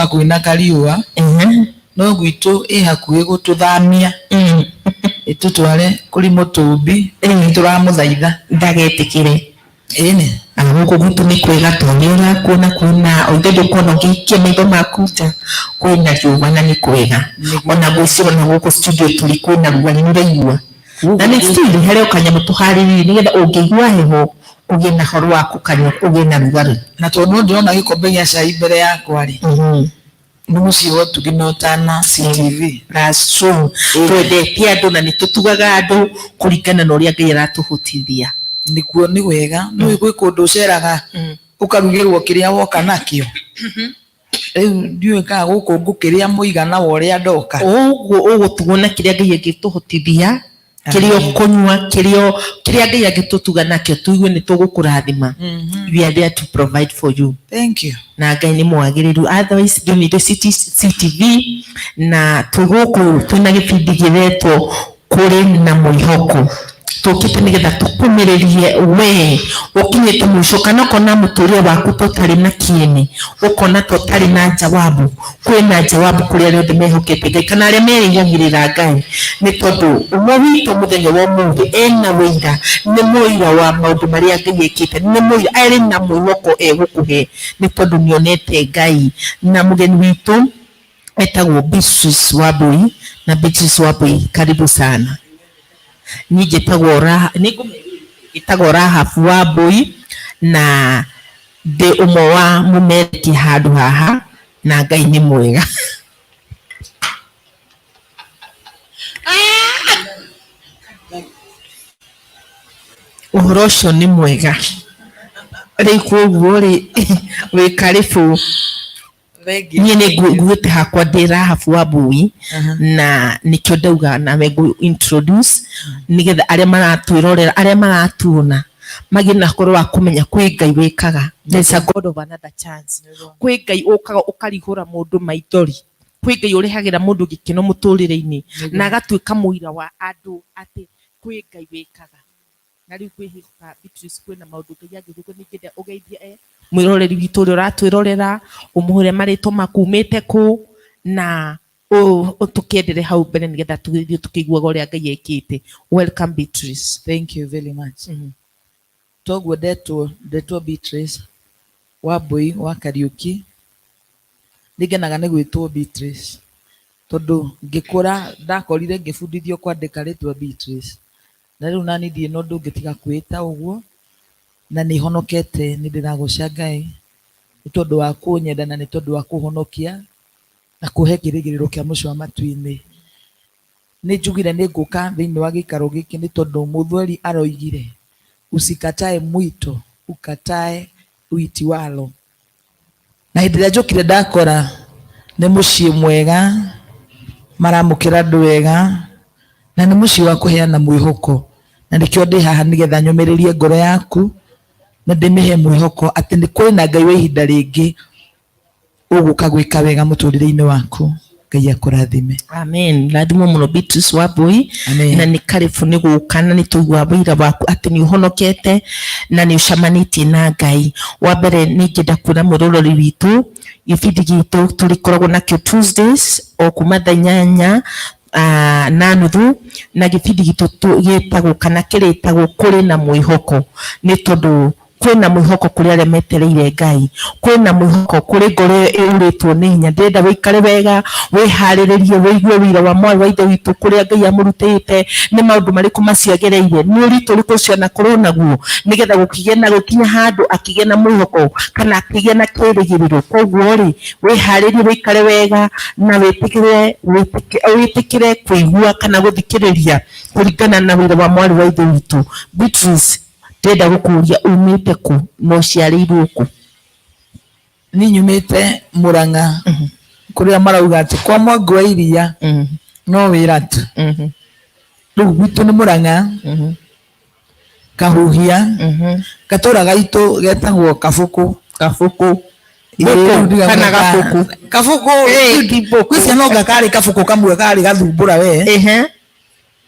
Hakuhĩ na kariũa, no gwitũ ĩ hakuhĩ gũtũthamia ĩtũtware kũrĩ mũtũmbi, tũramũthaitha ndagetĩkĩre. Ĩni. Gũkũ gwitũ nĩ kwega tondũ nĩ ũrakuona kwĩna ithe, ndũkuona ũngĩikia maitho maku nja kwĩna riũa na nĩ kwega. Ona ngwĩciria ona gũkũ studio tũrĩ kwĩna rugarĩ, nĩ ũraigua, na nĩ still harĩ o kanyamũ tũharĩrĩirie nĩgetha ũngĩigua heho ũgĩe na horo wa kũkanyua ũgĩe na rugarĩ. Na tondũ no ndĩrona gĩkombe gĩa cai mbere yakwa rĩ, nĩ mũciĩ wa ũtugi na ũtana CTV. That's true. Twendete andũ na nĩ tũtugaga andũ kũringana na ũrĩa Ngai aratũhotithia. Nĩkuo nĩ wega, nĩ gwĩ kũndũ ũceraga ũkarugĩrwo kĩrĩa woka nakĩo. Rĩu ndiũĩ kana gũkũ ngũkĩrĩa mũigana wa ũrĩa ndoka. Ũguo ũgũtugwo na kĩrĩa Ngai angĩtũhotithia, kĩrĩa ũkũnyua, kĩrĩa kĩrĩa Ngai angĩtũtuga nakĩo, tũigue nĩ tũgũkũrathima. We are there to provide for you. Thank you. Na Ngai nĩ mwagĩrĩru. Otherwise ndũnire CTV na twĩ gũkũ twĩna gĩbindi gĩretwo Kũrĩ na Mwĩhoko. Tũkĩte nĩgetha tũkũmĩrĩrie we ũkinyĩte mũico, kana ũkona mũtũrĩre waku ta ũtarĩ na kĩene, ũkona ta ũtarĩ na jawabu. Kwĩna jawabu kũrĩ arĩa othe mehokete Ngai kana arĩa merĩgagĩrĩra Ngai, nĩ tondũ ũmwe witũ mũthenya wa ũmũthĩ ena ũira, nĩ mũira wa maũndũ marĩa Ngai ekĩte, nĩ mũira arĩ na mwĩhoko egũkũhe, nĩ tondũ nĩonete Ngai. Na mũgeni witũ etagwo Beatrice Wambui, na Beatrice Wambui, karibu sana. Niĩ njĩtagwo Raha, njĩtagwo Rahab Wambui, na ndĩ ũmwe wa mũmereki handũ haha, na Ngai nĩ mwega. Ũhoro ũcio nĩ mwega. Rĩu koguo rĩ, wĩ karibu. Niĩ nĩ nguĩte hakwa ndĩ Rahabu Wambui, na nĩkĩo ndauga nawe ngũ introduce nĩgetha arĩa maratwĩrorera, arĩa maratuona, magĩe na ũhoro wa kũmenya kwĩ Ngai wĩkaga. There is a God of another chance. Kwĩ Ngai ũkaga ũkarihũra mũndũ maithori, kwĩ Ngai ũrehagĩra mũndũ gĩkeno mũtũrĩre-inĩ na agatuĩka mũira wa andũ atĩ kwĩ Ngai wĩkaga. Na rĩu ngwĩhoka, Beatrice, kwĩna maũndũ Ngai angĩgwĩka. Nĩ ingĩenda ũgeithie mwĩroreri witũ ũrĩa ũratwĩrorera, ũmũhe marĩtwa maku, umĩte kũ, na tũkĩendere hau mbere nĩgetha tũgĩthiĩ tũkĩiguaga ũrĩa Ngai ekĩte. Welcome, Beatrice. Thank you very much. Toguo ndetwo Beatrice Wambui wa Kariũki. Nĩngenaga nĩ gwĩtwo Beatrice tondũ ngĩkũra ndakorire ngĩbundithio kwandĩka rĩtwa Beatrice. Na rĩu nani ndirĩ na ũndũ ũngĩ tiga kwĩĩta ũguo, na nĩ honokete, nĩ ndĩragoca Ngai nĩ tondũ wa kũnyenda na nĩ tondũ wa kũhonokia na kũhe kĩrĩgĩrĩro kĩa mũciĩ wa matu-inĩ. Nĩ njugire nĩ ngũka thĩinĩ wa gĩikaro gĩkĩ nĩ tondũ mũthweri aroigire, usikatae mwito, ukatae uitiwalo. Na hĩndĩ ĩrĩa njũkire ndakora nĩ mũciĩ mwega, maramũkĩra andũ wega, na nĩ mũciĩ wa kũheana mwĩhoko. Na nĩkĩo ndĩ haha nĩgetha nyũmĩrĩrie ngoro yaku na ndĩmĩhe mwĩhoko atĩ nĩ kũrĩ na Ngai wa ihinda rĩngĩ ũgũka gwĩka wega mũtũrĩre-inĩ waku. Ngai akũrathime. Amen. Rathimwo mũno, Beatrice Wambui. Amen. Na nĩ karibu nĩ gũka, na nĩ tũigua wĩira waku atĩ nĩ ũhonokete na nĩ ũcamanĩtie na Ngai. Wa mbere nĩ ingĩenda kwĩra mwĩroreri witũ gĩbindi gitũ tũrĩkoragwo nakĩo Tuesdays o kuma thaa 8 na nuthu, na gĩbindi gitũ gĩtagwo kana kĩrĩtagwo Kũrĩ na Mwĩhoko, nĩ tondũ kwĩna mwĩhoko kũrĩ arĩa metereire Ngai, kwĩna mwĩhoko kũrĩ ngoro ĩyo ĩurĩtwo nĩ hinya. Ndĩrenda wĩikare wega, wĩharĩrĩrie, wĩigue wĩira wa mwarĩ wa ithe witũ, kũrĩa Ngai amũrutĩte, nĩ maũndũ marĩkũ macio agereire, nĩ ũritũ ũrĩkũ ũcio anakorwo naguo, nĩgetha gũkĩgĩe na gũkinya handũ akĩgĩe na mwĩhoko kana akĩgĩe na kĩrĩgĩrĩro. Koguo rĩ, wĩharĩrie, wĩikare wega na wĩtĩkĩre wĩtĩkĩre kũigua kana gũthikĩrĩria kũringana na wĩra wa mwarĩ wa ithe witũ Beatrice. Ndĩrenda gũkũria umĩte kũ na ũciarĩirwo kũ? Niĩ nyumĩte Murang'a, kũrĩa marauga atĩ kwa Mwangi wa Iria no wĩra tu. Rĩu gwitũ nĩ Murang'a, Kahuhia, gatũra gaitũ getagwo Kabũkũ. Kabũkũ. Ĩĩ, Mbũkũ rĩu ndiga kana gwĩka- Gabũkũ? Kabũkũ. Ĩĩ, ti mbũkũ. Gwĩcia no nga karĩ kabũkũ kamwe karĩ gathumbũra we.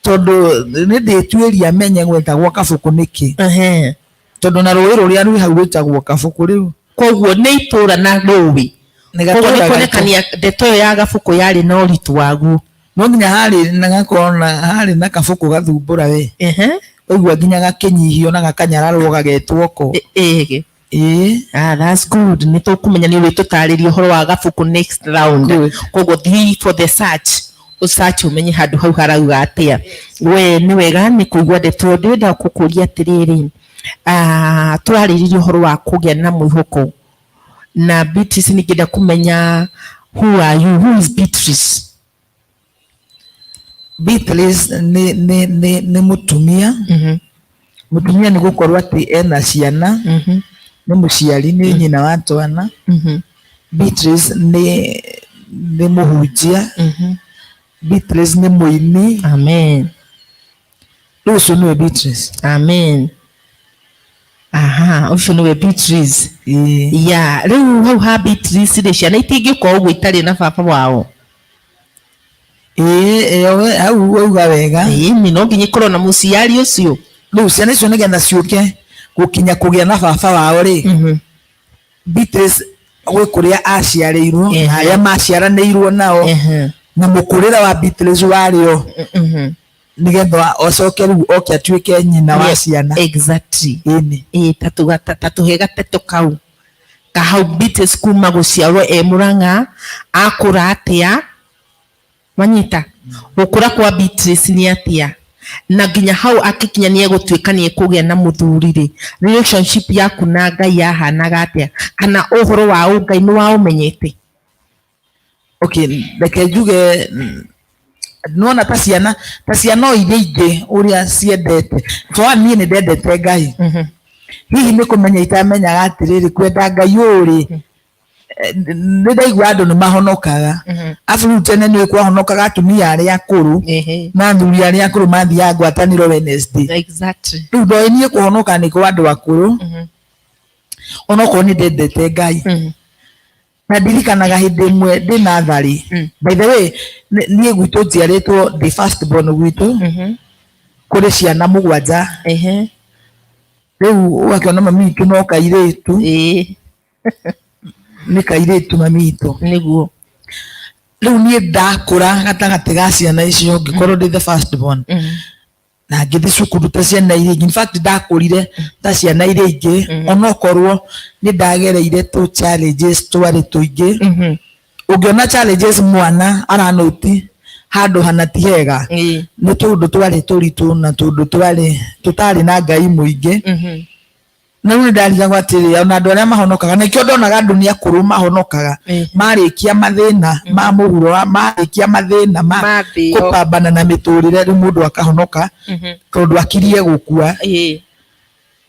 Tondũ nĩ ndĩtuĩria menye gwetagwo Kabũkũ nĩkĩ. Tondũ na rũĩ rũrĩa rwĩ hau rwĩtagwo Kabũkũ rĩu. Koguo nĩ itũra na rũĩ. Nĩ Koguo gatũra nĩ gaitũ. kuonekania ndeto ĩyo ya gabũkũ yarĩ na ũritũ waguo. No nginya harĩ na gakorwo na harĩ na kabũkũ gathumbũra we. Ehe. Ũigua nginya gakĩnyihio na gakanyararwo gagetwo ko. Ĩĩ. Ĩĩ. Ah, that's good. Nĩ tũkũmenya nĩ ũrĩtũtarĩria ũhoro wa gabũkũ next round. Good. Koguo thiĩ for the search. Ũsearch ũmenye handũ hau harauga atĩa. We nĩ wega nĩ kũigua ndeto ĩyo. Ndĩrenda gũkũria atĩrĩrĩ, ah, tũrarĩrĩria ũhoro wa kũgĩa na mwĩhoko. Na Beatrice nĩ ngĩenda kũmenya who are you? Who is Beatrice? Beatrice nĩ mũtumia. Mũtumia nĩ gũkorwo atĩ ena ciana, nĩ mũciari, nĩ nyina wa twana. Beatrice nĩ mũhunjia. Beatrice nĩ mũini. Amen. Rĩu ũcio nĩwe Beatrice. Amen. Aha, ũcio nĩwe Beatrice. Ĩĩ. Ya, rĩu hau ha Beatrice rĩ, ciana itingĩũka ũguo itarĩ na baba wao. Ĩĩ, ĩyo we hau wauga wega. Ĩĩ, no nginya ikorwo na mũciari ũcio. Rĩu ciana icio nĩgetha ciũke gũkinya kũgĩa na baba wao rĩ, Beatrice gwĩ kũrĩa aciarĩirwo na arĩa maciaranĩirwo nao na mũkũrĩre wa Beatrice warĩ o nĩgetha acoke rĩu oke atuĩke nyina wa ciana. Exactly. Ĩni. Ĩĩ, ta tũhe gateto kau kahau Beatrice kuma gũciarwo e Mũrang'a akũra atĩa, wanyita gũkũra kwa Beatrice nĩ atĩa, na nginya hau akĩkinya nĩ egũtuĩka nĩ ekũgĩa na mũthuri rĩ, relationship yaku na Ngai yahanaga atĩa, kana ũhoro wa ũngai nĩ waũmenyete? Okay, reke njuge, nĩwona ta ciana o iria ingĩ ũrĩa ciendete twa niĩ nĩ ndendete Ngai. Hihi nĩ kũmenya itamenyaga atĩrĩrĩ kwenda Ngai ũũ rĩ, nĩ ndaigua andũ nĩ mahonokaga, abu rĩu tene nĩ kwahonokaga atumia arĩa akũrũ na athuri arĩa akũrũ mathiaga ngwatanĩro Wednesday. Rĩu ndoĩ niĩ kũhonoka nĩ kwa andũ akũrũ, onokorwo nĩ ndendete Ngai. Na ndirikanaga hĩndĩ ĩmwe ndĩ natharĩ. By the way, niĩ gwitũ njiarĩtwo ndĩ first born gwitũ kũrĩ ciana 7. Rĩu ũgakĩona mami witũ no kairĩtu. Nĩ kairĩtu mami witũ. Rĩu niĩ ndakũra gatagatĩ ga ciana icio ngĩkorwo ndĩ the first born na ngĩthiĩ cukuru ta ciana iria ingĩ. In fact, ndakũrire ta ciana iria ingĩ, onokorwo nĩ ndagereire tũ challenges twarĩ tũingĩ. Ũngĩona challenges mwana aranũti handũ hana ti hega, nĩ tũndũ twarĩ tũritũ na tũndũ twarĩ tũtarĩ na Ngai mũingĩ. Na rĩu nĩ ndarigagwo atĩrĩ, ona andũ arĩa mahonokaga, nĩkĩo ndonaga andũ nĩ akũrũ mahonokaga marĩkia mathĩna ma mũhuro marĩkia mathĩna ma Ma thĩ ĩyo. kũpambana na mĩtũrĩre, rĩu mũndũ akahonoka tondũ akirie gũkua.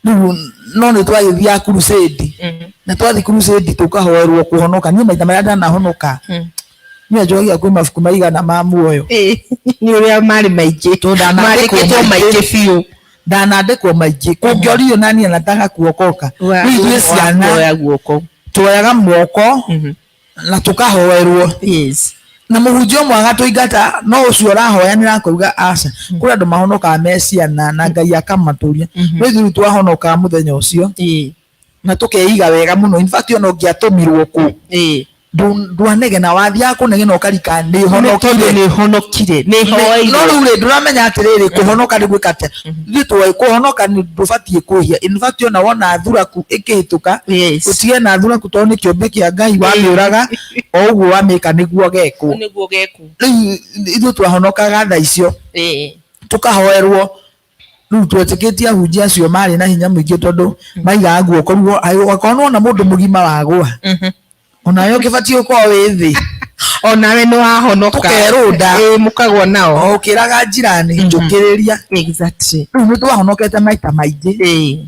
Rĩu no nĩ twagĩthiaga crusade, na twathiĩ crusade tũkahoerwo kũhonoka. Niĩ maita marĩa ndanahonoka, niĩ njogagia kwĩ mabuku maigana ma muoyo. Nĩ ũrĩa marĩ maingĩ. Tondũ ndanandĩkwo Mandĩkĩtwo maingĩ biũ. Ndanandĩkwo maingĩ kũngĩorio nani anataka kuokoka. Rĩu ithuĩ ciana Kuoya guoko. Tuoyaga moko na tũkahoerwo na mũhunjia ũmwe agatũingata, no ũcio ũrahoya nĩ rakauga aca, kũrĩ andũ mahonokaga me ciana na Ngai akamatũria. No ithuĩ rĩu twahonokaga mũthenya ũcio na tũkeiga wega mũno. In fact, ona ũngĩatũmirwo kũ ndwanegena, wathiaga kũnegena ũkarika nĩ Nĩ tondũ honokire. Nĩ honokire, nĩ No hoeirwo. rĩu rĩ, ndũramenya atĩrĩrĩ kũhonoka nĩ gwĩka atĩa. Ithuĩ twoĩ kũhonoka nĩ ndũbatiĩ kwĩhia. In fact, ona wona thuraku ĩkĩhĩtũka, ũtige na thuraku tondũ nĩ kĩũmbe kĩa Ngai, wamĩũraga o ũguo wamĩka nĩguo gekwo. Nĩguo gekwo. Rĩu ithuĩ twahonokaga thaa icio tũkahoerwo. Rĩu twetĩkĩtie ahunjia acio marĩ na hinya mũingĩ tondũ maigaga guoko rĩu akorwo nĩwona mũndũ mũgima wagũa, onawe ũkĩbatiĩ gũkorwo wĩ thĩ. Onawe nĩ wahonoka. Tũkerũnda. Ĩĩ, mũkagwa nao. O ũkĩraga njirani njũkĩrĩria. Rĩu nĩ twahonokete maita maingĩ. Ĩĩ,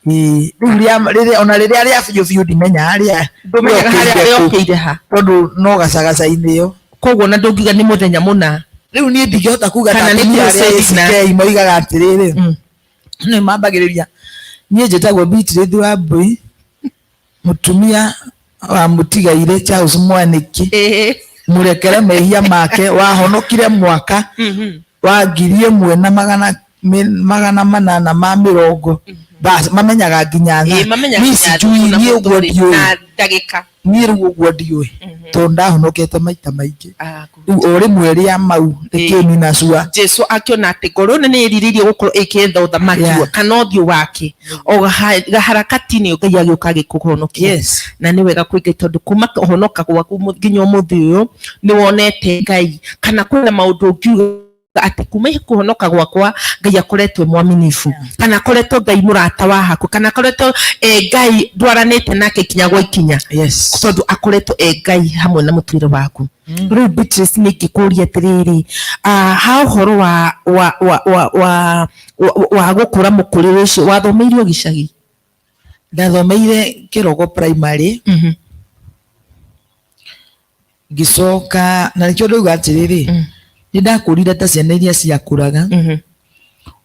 rĩu rĩrĩa ona rĩrĩa rĩa biũ biũ ndimenyaga rĩa Ndũmenyaga harĩa rĩokĩire kũ, rĩokĩire ha. Tondũ no gacagaca-inĩ ĩyo. Koguo na ndũngiuga nĩ mũthenya mũna. Rĩu niĩ ndingĩhota kuga ta Kana nĩ atumia arĩa crusade na- ACK moigaga atĩrĩrĩ, nĩ mambagĩrĩria, niĩ njĩtagwo Beatrice wa Mbui, mũtumia wa mũtigairĩ Charles Mwanĩki, mũrekere mehia make, wahonokire mwaka wa ngiri ĩmwe na magana 880. Bas, mamenyaga nginya Ĩĩ, thaa. mamenyaga Niĩ nginya sijui, thikũ na niĩ ũguo mũtũrĩ- ndiũĩ. na ndagĩka. Niĩ rĩu ũguo ndiũĩ tondũ ndahonokete maita maingĩ. Ah, good. Rĩu o rĩmwe rĩa mau rĩkĩnina cua. Jesu akĩona atĩ ngoro ĩno nĩ ĩrirĩirie gũkorwo ĩkĩetha ũthamaki Yeah. kana ũthiũ wake o gaharakati-inĩ Ngai agĩũka agĩkũhonokia. Yes. Na nĩ wega kwĩ Ngai tondũ kuma kũhonoka gwaku nginya ũmũthĩ ũyũ nĩ wonete Ngai, kana kwĩna maũndũ ũngiuga atĩ kuma kũhonoka gwakwa Ngai akoretwo e mwaminifu, kana akoretwo Ngai mũrata wa hakuhĩ, kana akoretwo e Ngai ndwaranĩte nake kinya gwa ikinya. Yes. Tondũ akoretwo e Ngai hamwe na mũtũrĩre waku. Rĩu Beatrice nĩ ingĩkũria atĩrĩrĩ, ha ũhoro wa gũkũra mũkũrĩre ũcio, wathomeire o gĩcagi? Ndathomeire Kĩrogo primary, ngĩcoka na nĩkĩo ndauga atĩrĩrĩ, nĩ ndakũrire ta ciana iria ciakũraga,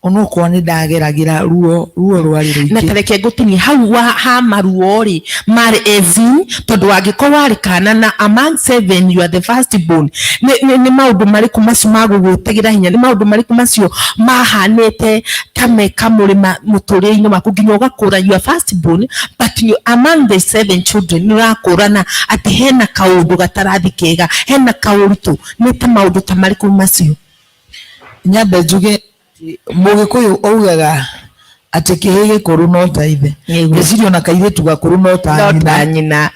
onokorwo nĩ ndageragĩra ruo rwarĩ Na rũingĩ. Tareke ngũtinie hau wa ha maruo rĩ, marĩ ezi tondũ angĩkorwo warĩ kana na among seven you are the first born, nĩ maũndũ marĩkũ macio magũgwĩtagĩra hinya, nĩ maũndũ marĩkũ macio mahanĩte ta me kamũrĩma mũtũrĩre-inĩ waku nginya ũgakũra? You are first born, but you among the seven children nĩ ũrakũrana atĩ hena kaũndũ gatarathi kega, hena kaũritũ. Nĩ ta maũndũ ta marĩkũ macio? Nyambe njuge mũgĩkũyũ augaga atĩ kĩhĩ gĩkũrũ no ta ithe. Nĩguo. Ngeciria ona kairĩtu gakũrũ no ta No nyina. Ta nyina.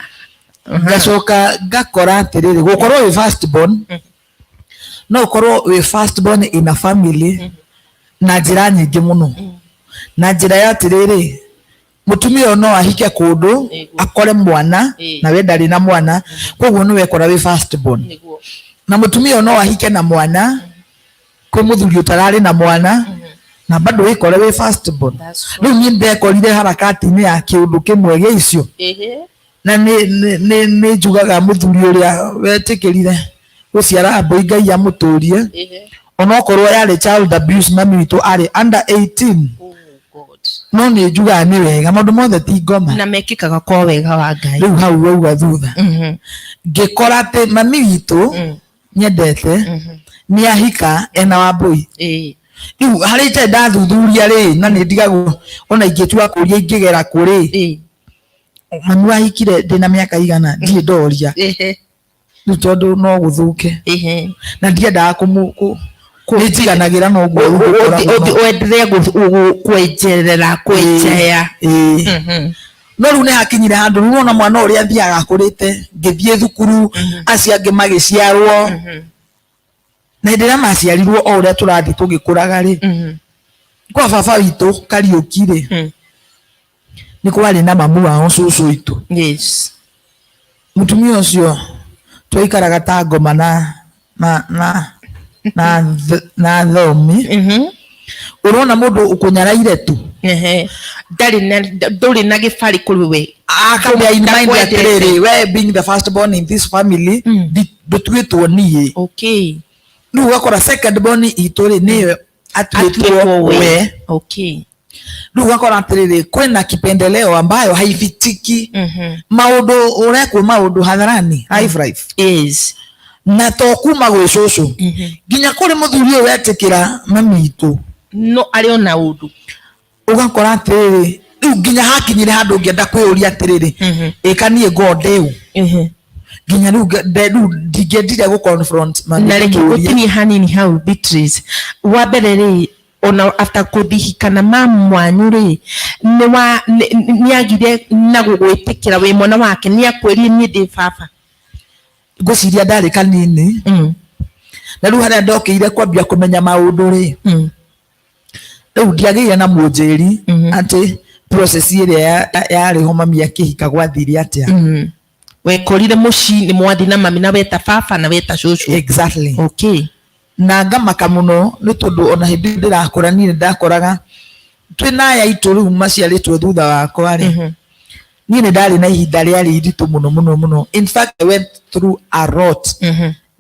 Ngacoka ngakora atĩrĩrĩ, gũkorwo wĩ first born, no ũkorwo wĩ first born in a family na njĩra nyingĩ mũno, na njĩra ya atĩrĩrĩ, mũtumia ũyũ no ahike kũndũ akore mwana na we ndarĩ na mwana, koguo nĩ wekora wĩ first born. Na mũtumia ũyũ no ahike na mwana kwĩ mũthuri ũtararĩ na mwana, na bado wĩkore wĩ first born. Rĩu niĩ ndekorire harakati-inĩ ya kĩũndũ kĩmwe gĩa icio, na nĩ njugaga mũthuri ũrĩa wetĩkĩrire gũciara mbũi, Ngai amũtũrie, onokorwo yarĩ child abuse, mami witũ arĩ under 18, no nĩ njugaga nĩ wega, maũndũ mothe ti ngoma. Na mekĩkaga kwa wega wa Ngai. Rĩu hau wauga thutha, ngĩkora atĩ mami witũ nyendete nĩ ahika ena Wambũi. Rĩu harĩ itarĩ ndathuthuria rĩ, na nĩ ndigagwo ona ingĩtua kũria ingĩgera kũrĩ mami wahikire ndĩna mĩaka igana, ndirĩ ndoria rĩu tondũ no gũthũke, na ndiendaga nĩ njiganagĩra na ũguo rĩu gũkoragwo Wendelee kwenjerera kwenjea. Ĩĩ. No rĩu nĩ hakinyire handũ rĩu ona mwana ũrĩa athiaga akũrĩte, ngĩthiĩ thukuru, acio angĩ magĩciarwo, na hĩndĩ ĩrĩa maciarirwo, o ũrĩa tũrathiĩ tũgĩkũraga rĩ, kwa baba witũ Kariũki rĩ, nĩ kwarĩ na mamu wao, cũcũ witũ. Mũtumia ũcio twaikaraga ta ngoma na thomi. Ũrona mũndũ ũkũnyaraire tu. Ehe. Ndarĩ na, ndũrĩ na gĩbarĩ kũrĩ we. Akambia in mind Ndakwendete. atĩrĩrĩ, we being the first born in this family, ndũtuĩtwo niĩ. Rĩu ũgakora second born itũ rĩ, nĩyo atuĩtwo Atuĩtwo we. We. Okay. Rĩu ũgakora atĩrĩrĩ, kwĩna kipendeleo ambayo haifitiki, maũndũ ũrekwo, maũndũ hadharani, life life. Na to kuma gwĩ cũcũ, nginya kũrĩ mũthuri ũyũ wetĩkĩra mami itũ. No arĩ ona ũndũ. Ũgakora atĩrĩrĩ, rĩu nginya hakinyire handũ ngĩenda kwĩyũria atĩrĩrĩ, ĩka niĩ ngoo ndĩũ, nginya rĩu rĩu ndingĩendire gũ confront mami Na reke ndĩmũrie. ngũtinie hanini hau, Beatrice. Wa mbere rĩ, ona after kũthihikana mamu wanyu rĩ, nĩ wa nĩ agire na gũgwĩtĩkĩra wĩ mwana wake? Nĩ akwĩrire niĩ ndĩ baba? Ngwĩciria ndarĩ kanini, na rĩu harĩa ndokĩire kwambia kũmenya maũndũ rĩ, rĩu ndiagĩire na mũnjĩri atĩ process ĩrĩa yarĩ ho mami akĩhika gwathire atĩa. Wekorire mũciĩ nĩ mwathi na mami na weta baba na weta cũcũ. Exactly. Na ngamaka mũno nĩ tondũ ona hĩndĩ ĩyo ndĩrakũra, niĩ nĩ ndakoraga twĩna aya aitũ rĩu maciarĩtwo thutha wakwa rĩ, niĩ nĩ ndarĩ na ihinda rĩarĩ iritũ mũno mũno mũno. In fact, I went through a lot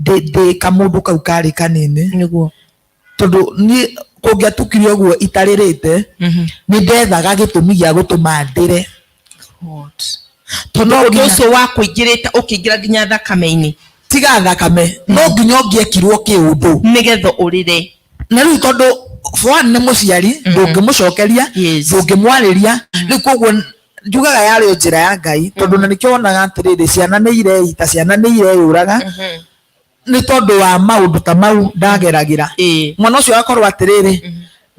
ndĩ kamũndũ kau karĩ kanini, tondũ niĩ kũngĩatukire ũguo itarĩrĩte, nĩ ndethaga gĩtũmi gĩa gũtũma ndĩre. Tondũ No ũndũ ũcio wa kũingĩrĩte ũkĩingĩra nginya thakame-inĩ. Tiga thakame, no nginya ũngĩekirwo kĩũndũ nĩgetha ũrĩre. Na rĩu tondũ For one nĩ mũciari, ndũngĩmũcokeria, ndũngĩmwarĩria. Rĩu koguo njugaga yarĩ o njĩra ya Ngai, tondũ na nĩkĩo wonaga atĩrĩrĩ, ciana nĩ ireita, ciana nĩ ireyũraga nĩ tondũ wa maũndũ ta mau ndageragĩra. Mwana ũcio agakorwo atĩrĩrĩ,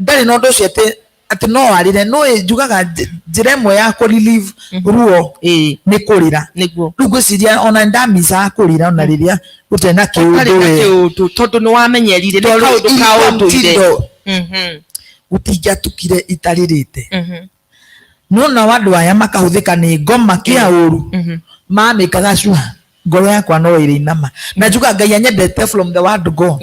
ndarĩ na ũndũ ũcio atĩ atĩ no arĩre. No njugaga njĩra ĩmwe ya kũ relieve ruo nĩ kũrĩra. Rĩu ngwĩciria ona ndamicaga kũrĩra ona rĩrĩa gũtarĩ na ũtarĩ kĩũndũ na we. Kĩũndũ tondũ nĩ wamenyerire nĩ Tondũ kaũndũ ka ilikuwa ũndũire. mtindo. Gũtingĩatukire itarĩrĩte. No nao andũ aya makahũthĩka nĩ ngoma kĩa ũru, mamĩkaga cua ngoro yakwa no ĩrĩinama, na njuga Ngai anyendete from the word go.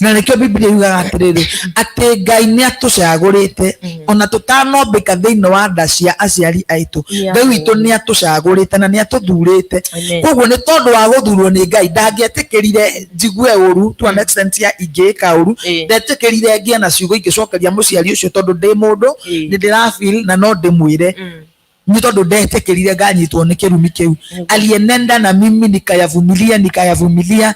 Na nĩkĩo Biblia yugaga atĩrĩrĩ, atĩ Ngai nĩ atũcagũrĩte ona tũtanombĩka thĩinĩ wa nda cia aciari aitũ. Ngai witũ nĩ atũcagũrĩte na nĩ atũthurĩte. Koguo nĩ tondũ wa gũthurwo nĩ Ngai, ndangĩetĩkĩrire njigue ũru to an extent ya ingĩĩka ũru. Ndetĩkĩrire ngĩe na ciugo ingĩcokeria mũciari ũcio, tondũ ndĩ mũndũ, nĩ ndĩra feel na no ndĩmwĩre, nĩ tondũ ndetĩkĩrire nganyitwo nĩ kĩrumi kĩu. Alienenda na mimi nikayavumilia, nikayavumilia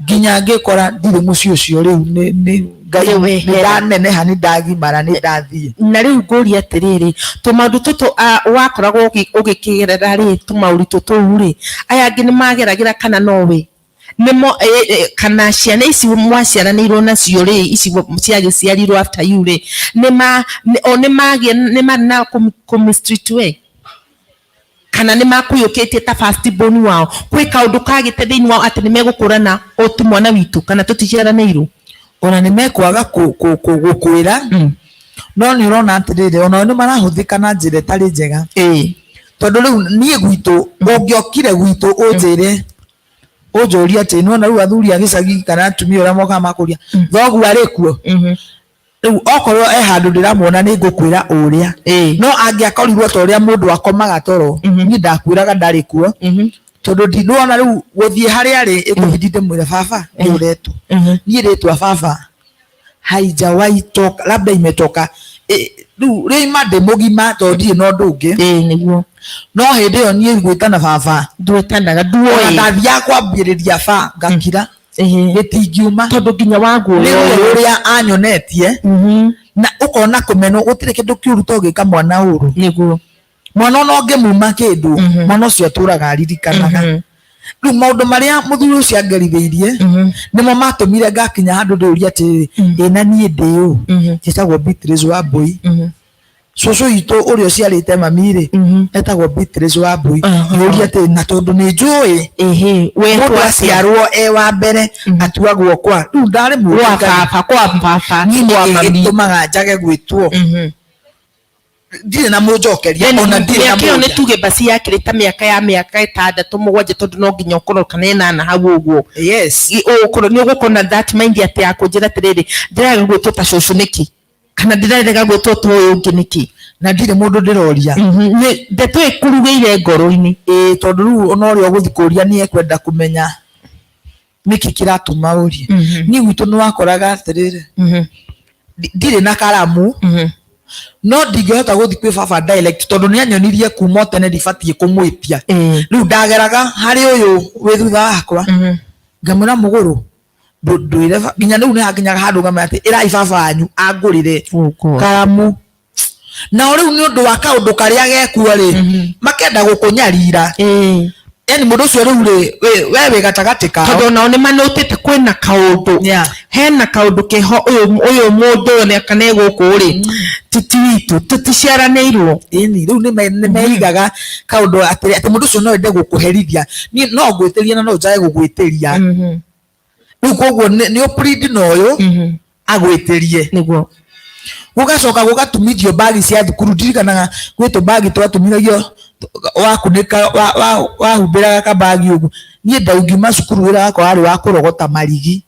nginya ngĩkora ndirĩ mũciĩ ũcio rĩu. Nĩ Ngai. Nĩ wehera. Nĩ ndaneneha, nĩ ndagimara, nĩ ndathiĩ. Na rĩu ngũria atĩrĩrĩ, tũmaũndũ tũtũ wakoragwo ũgĩkĩgerera rĩ, tũmaũritũ tũu rĩ, aya angĩ nĩ mageragĩra kana nowe nĩmo kana ciana ici mwaciaranĩirwo nacio rĩ, ici ciagĩciarirwo after you rĩ, nĩma o nĩmagĩa nĩmarĩ na kũ mistreat we, kana nĩ makũiyũkĩtie ta first born wao? Kwĩ kaũndũ kagĩte thĩinĩ wao atĩ nĩ megũkũrana o ti mwana witũ kana tũticiaranĩirwo? Ona nĩ mekwaga gũkwĩra, no nĩ ũrona atĩrĩrĩ, ona nĩ marahũthĩka na njĩra ĩtarĩ njega, tondũ rĩu niĩ gwitũ, ũngĩokire gwitũ ũnjĩre, ũnjũrie atĩ nĩwona rĩu athuri a gĩcagi kana atumia ũrĩa mokaga makũria, "Thoguo arĩ kuo?" Rĩu okorwo e handũ ndĩramuona, nĩ ngũkwĩra ũrĩa. No angĩakorirwo ta ũrĩa mũndũ akomaga toro, niĩ ndakwĩraga ndarĩ kuo, tondũ ndinona rĩu gũthiĩ harĩa arĩ ĩkũbidi ndĩmwĩre, "Baba, nĩ ũretwo." Niĩ rĩtwa baba haijawahi toka, labda imetoka rĩu rĩima ndĩ mũgima, tondũ ndirĩ na ũndũ ũngĩ. Ĩĩ, nĩguo. No hĩndĩ ĩyo niĩ gwĩtana baba, ndwetanaga, ona nduoĩ. ndathiaga kwambĩrĩria ba ngakira, gĩtingiuma. Tondũ nginya nĩ waguoya ruo rũrĩa anyonetie, na ũkona kũmenwo. Gũtirĩ kĩndũ kĩũru to gwĩka mwana ũru. Mwana ona ũngĩmuma kĩndũ, mwana ũcio atũraga aririkanaga. Rĩu maũndũ marĩa mũthuri ũcio angerithĩirie nĩmo matũmire ngakinya handũ ndĩũria atĩrĩrĩ, ĩ na niĩ ndĩ ũ? Njĩtagwo Beatrice Wambui. Cũcũ witũ ũrĩa ũciarĩte mami rĩ, etagwo Beatrice Wambui. Ngĩũria atĩrĩ, na tondũ nĩ njũĩ wetwo mũndũ atĩa? Aciarwo e wa mbere atuagwo kwa rĩu ndarĩ gwa mũũru. Baba, kwa baba. Niĩ kwa nĩkĩ mami. Gĩtũmaga njage gwĩtwo? Ndirĩ na mũnjokeria, ona ndirĩ na mĩaka ĩyo nĩ mũũria. Tuge basi yakĩrĩ ta mĩaka ya 6, 7, tondũ no nginya ũkorwo kana 8 hau ũguo. Ũgũkorwo nĩ ũgũkorwo na that mind atĩ ya kũnjĩra atĩrĩrĩ, ndĩraga gwĩtwo ta cũcũ nĩkĩ, kana ndĩrarega gwĩtwo ta ũyũ ũngĩ nĩkĩ? Na ndirĩ mũndũ ndĩroria. Nĩ ndeto ĩkũrugĩire ngoro-inĩ. Ĩĩ, tondũ rĩu ona ũrĩa ũgũthiĩ kũria nĩ ekwenda kũmenya nĩkĩ kĩratũma ũrie. Niĩ gwitũ nĩ wakoraga atĩrĩrĩ, ndirĩ na karamu, no ndingĩhota gũthiĩ kwĩ baba direct, tondũ nĩ anyonirie kuma o tene ndibatiĩ kũmwĩtia. Rĩu ndageraga harĩ ũyũ wĩ thutha wakwa, ngamwĩra, "Mũgũrũ, ndwĩre nginya rĩu nĩ hakinyaga handũ ngamwĩra atĩ ĩrai baba wanyu angũrĩre karamu." Nao rĩu nĩ ũndũ wa kaũndũ karĩa gekuo rĩ, makenda gũkũnyarira. Yani mũndũ ũcio rĩu rĩ, we wĩ gatagatĩ kao. Tondũ onao nĩ manotĩte kwĩna kaũndũ, hena kaũndũ keho, ũyũ mũndũ ũyũ nĩ kana gũkũ rĩ, titi witũ, tũticiaranĩirwo. Ĩni, rĩu nĩ meigaga kaũndũ atĩ mũndũ ũcio no ende gũkũherithia. Niĩ no ngwĩtĩrie na no njage gũgwĩtĩria. Rĩu koguo nĩ ũplead na ũyũ agwĩtĩrie. Gũgacoka gũgatumithio mbagi cia thukuru. Ndirikanaga gwĩ tũmbagi twatumithagio, wakunĩka, wahumbĩraga kambagi ũguo. Niĩ ndaungiuma cukuru, wĩra wakwa warĩ wa kũrogota marigi,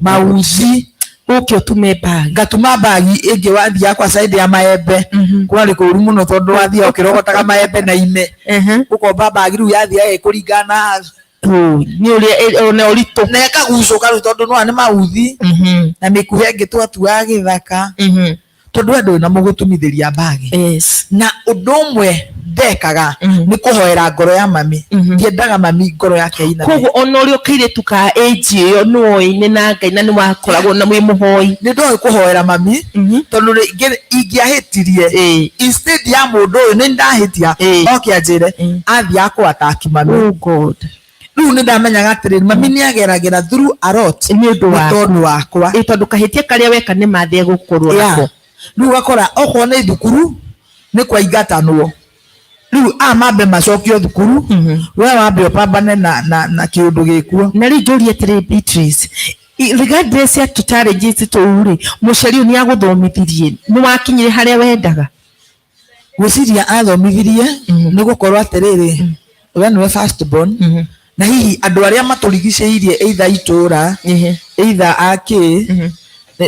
mauthi. Ũke ũtume bag. Ngatuma mbagi ĩngĩ. Wathiaga kwa side ya maembe, kwarĩ kũru mũno, tondũ wathiaga ũkĩrogotaga maembe na ime, ũkomba mbagi. Rĩu yathiaga ĩkũringana na Nĩ ũrĩa ona ũritũ. Na ĩkagucũka rĩu, tondũ nĩwona nĩ mauthi na mĩkuha ĩngĩ twatuaga gĩthaka. Tondũ we ndũrĩ na mũgũtumithĩria mbagi. Na ũndũ ũmwe ndekaga nĩ kũhoera ngoro ya mami. Ndiendaga mami ngoro yake iname. Koguo ona ũrĩ o kairĩtu ka age ĩyo nĩ woĩine na Ngai na nĩ wakoragwo na wĩ mũhoi. Nĩ ndoĩ kũhoera mami, tondũ rĩngĩ ingĩahĩtirie, instead ya mũndũ ũyũ nĩ ndahĩtia oke anjĩre, athiaga kũ attack mami. Oh God. Rĩu nĩ ndamenyaga atĩrĩrĩ, mami nĩ ageragĩra through a lot nĩ ũndũ nĩ waku. Tondũ wakwa. Ĩ, tondũ kahĩtia karĩa weka nĩ mathĩ egũkorwo nako. Rĩu ũgakora okorwo nĩ thukuru nĩ kwaingatanwo, rĩu aya mambe macokio thukuru, we wambe ũpambane na kĩũndũ gĩkuo. Na rĩu njũrie atĩrĩ, Beatrice, regardless ya tũ challenges tũu rĩ, mũciari ũyũ nĩ agũthomithirie, nĩ wakinyire harĩa wendaga? Gwĩciria athomithirie nĩ gũkorwo atĩrĩrĩ, we nĩwe first born, na hihi andũ arĩa matũrigicĩirie, either itũra, either akĩ,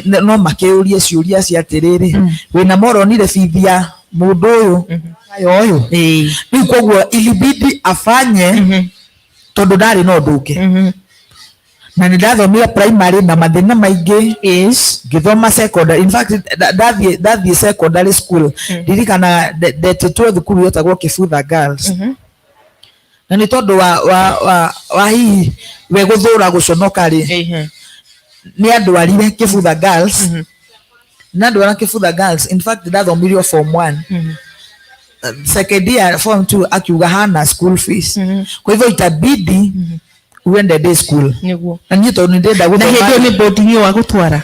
no makĩũrie ciũria cia atĩrĩrĩ, wĩna moronire bithi ya mũndũ ũyũ aya ũyũ. Rĩu koguo ilibidi afanye, tondũ ndarĩ na ũndũ ũngĩ. Na nĩ ndathomire primary na mathĩna maingĩ, ngĩthoma secondary. In fact, ndathiĩ secondary school, ndirikana ndetĩtwo thukuru yetagwo Kĩbutha Girls, na nĩ tondũ wa hihi we gũthũra gũconoka rĩ, nĩ andwarire Kĩbutha Girls. Na ndwara Kĩbutha Girls, in fact ndathomirio form one. Second year, form two, akiuga hana school fees, kwa hivyo itabidi uende day school. Na niĩ tondũ nĩ ndĩrenda Na gũthoma. Hĩndĩ ĩyo nĩ boarding ĩyo agũtwara?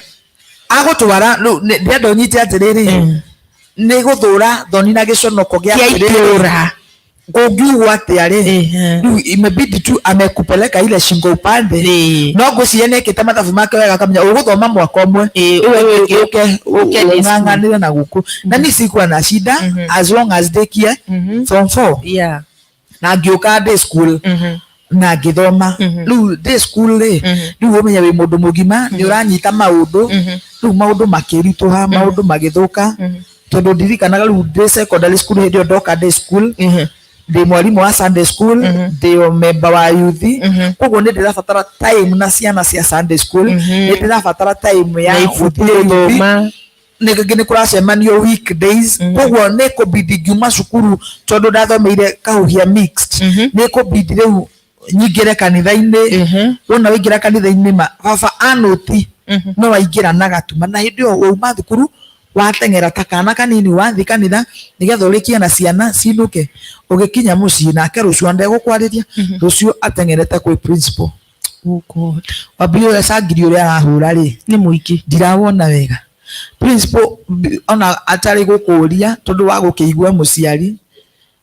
Agũtwara rĩu ndĩrenda ũnyite atĩrĩrĩ, nĩ gũthũra thoni na gĩconoko gĩa kĩa atĩrĩrĩ, itũra. Kũngiugwo atĩa rĩ, rĩu imebidi tu amekupeleka ile shingo upande. No ngwĩciria nĩ ekĩte mathabu make wega, akamenya ũgũthoma mwaka ũmwe, rĩu ũke ũke day school. ũng'ang'anĩre na gũkũ. Na niĩ sikuwa na shida as long as ndĩkie form four. Na ngĩũka day school na ngĩthoma. Rĩu day school rĩ, rĩu ũmenye wĩ mũndũ mũgima, nĩ ũranyita maũndũ. Rĩu maũndũ makĩritũha, maũndũ magĩthũka, tondũ ndirikanaga rĩu ndĩ secondary school, hĩndĩ ĩyo ndoka day school, ndĩ mwarimũ wa Sunday school, ndĩ o member wa youth, koguo nĩ ndĩrabatara time na ciana cia Sunday school, nĩ ndĩrabatara time ya na ibuku gũthiĩ youth. Gũthoma. Nĩ rĩngĩ nĩ kũracemanio weekdays, koguo nĩ kũbidi ngiuma cukuru, tondũ ndathomeire Kahuhia Mixed, nĩ kũbidi rĩu nyingĩre kanitha-inĩ. Wona waingĩra kanitha-inĩ, ma baba anũti no waingĩra na gatuma, na hĩndĩ ĩyo wauma thukuru wateng'era ta kana kanini, wathiĩ kanitha nĩgetha ũrĩkie na ciana cinũke. Ũgĩkinya mũciĩ nake rũciũ ndegũkwarĩria, rũciũ ateng'erete kwĩ principal. Oh God. Wambia ũrĩa cangiri ũrĩa arahũra rĩ, nĩ mũingĩ. Ndirawona wega principal ona atarĩ gũkũria, tondũ wa gũkĩigua mũciari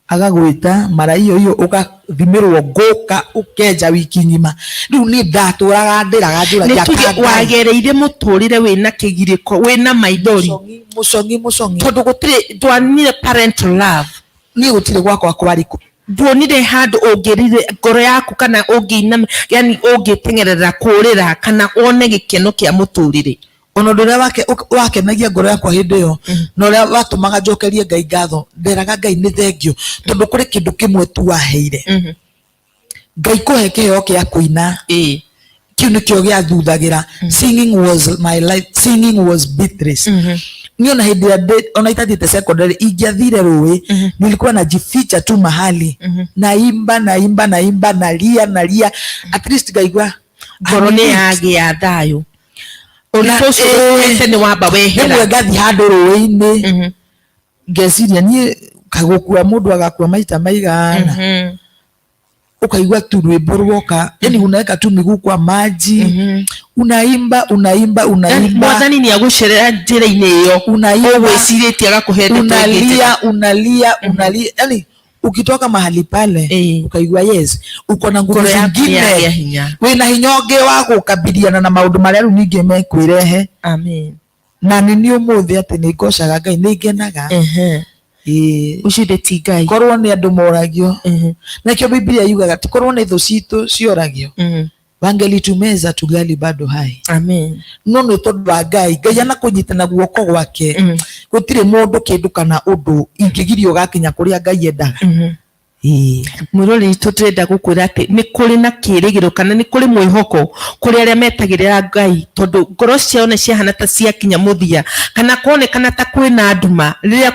agagwĩta mara iyo iyo, ũgathimĩrwo ngũka, ũkenja wiki ng'ima. Rĩu niĩ ndatũraga ndĩraga nĩ njũragia tuge ka Ngai. Wagereire mũtũrĩre wĩna kĩgirĩko, wĩna maithori. Mũcong'i, mũcong'i, mũcong'i. Tondũ gũtirĩ, ndwanire parental love. Niĩ gũtirĩ gwakwa kwarĩ kũ. Nduonire handũ ũngĩrire ngoro yaku kana ũngĩinama, yani ũngĩteng'erera kũrĩra kana wone gĩkeno kĩa mũtũrĩre. Ona ũndũ ũrĩa wakenagia ngoro yakwa hĩndĩ ĩyo na ũrĩa watũmaga njokerie Ngai ngatho, nderaga Ngai nĩ thengio, tondũ kũrĩ kĩndũ kĩmwe tu waheire. Ngai kũhe kĩheo kĩa kũina, kĩu nĩkĩo gĩathuthagĩra. Singing was my life, singing was Beatrice. Niĩ ona hĩndĩ ĩrĩa ona itathiĩte secondary, ingĩathire rũĩ, nilikuwa najificha tu mahali, naimba, naimba, naimba, nalia, nalia, at least ngaigua ngoro nĩ yagĩa thayũ. Ũritũ ũcio ũkuĩte nĩ wamba wehera. Rĩmwe ngathiĩ handũ rũĩ-inĩ, ngeciria niĩ kagũkua mũndũ agakua maita maigana, ukaigua tu rwimbo rwoka, yani unaweka tu miguu kwa maji, unaimba, unaimba, unaimba. Mwathani nĩ agũcerera njĩra-inĩ ĩyo. Unaimba. Ũgwĩcirĩtie agakũhe ndeto ĩngĩ njega. Unalia, unalia, unalia, yani ukitoka mahali pale, ukaigua yes, uko na nguvu ngoro yaku nĩ yagĩa zingine, hinya. Wĩna hinya ũngĩ wa gũkabiliana na maũndũ marĩa rĩu ningĩ mekwĩrehe. Amen. Na nĩ niĩ ũmũthĩ atĩ nĩ ngocaga Ngai, nĩ ngenaga. Ĩĩ. Ũcio ti Ngai. Korwo nĩ andũ moragio, nakĩo Biblia yugaga ti korwo nĩ thũ citũ cioragio, wangelitumeza tugali bado hai. Amen. No nĩ tondũ wa Ngai, Ngai anakũnyita na guoko gwake, gũtirĩ mũndũ, kĩndũ kana ũndũ ingĩgirio gakinya kũrĩa Ngai endaga. Ĩĩ. Mwĩroreri witũ, tũrenda gũkwĩra atĩ nĩ kũrĩ na kĩrĩgĩrĩro kana nĩ kũrĩ mwĩhoko kũrĩ arĩa metagĩrĩra Ngai, tondũ ngoro ciao nĩ ciahana ta ciakinya mũthia kana kuonekana ta kwĩna nduma. Rĩrĩa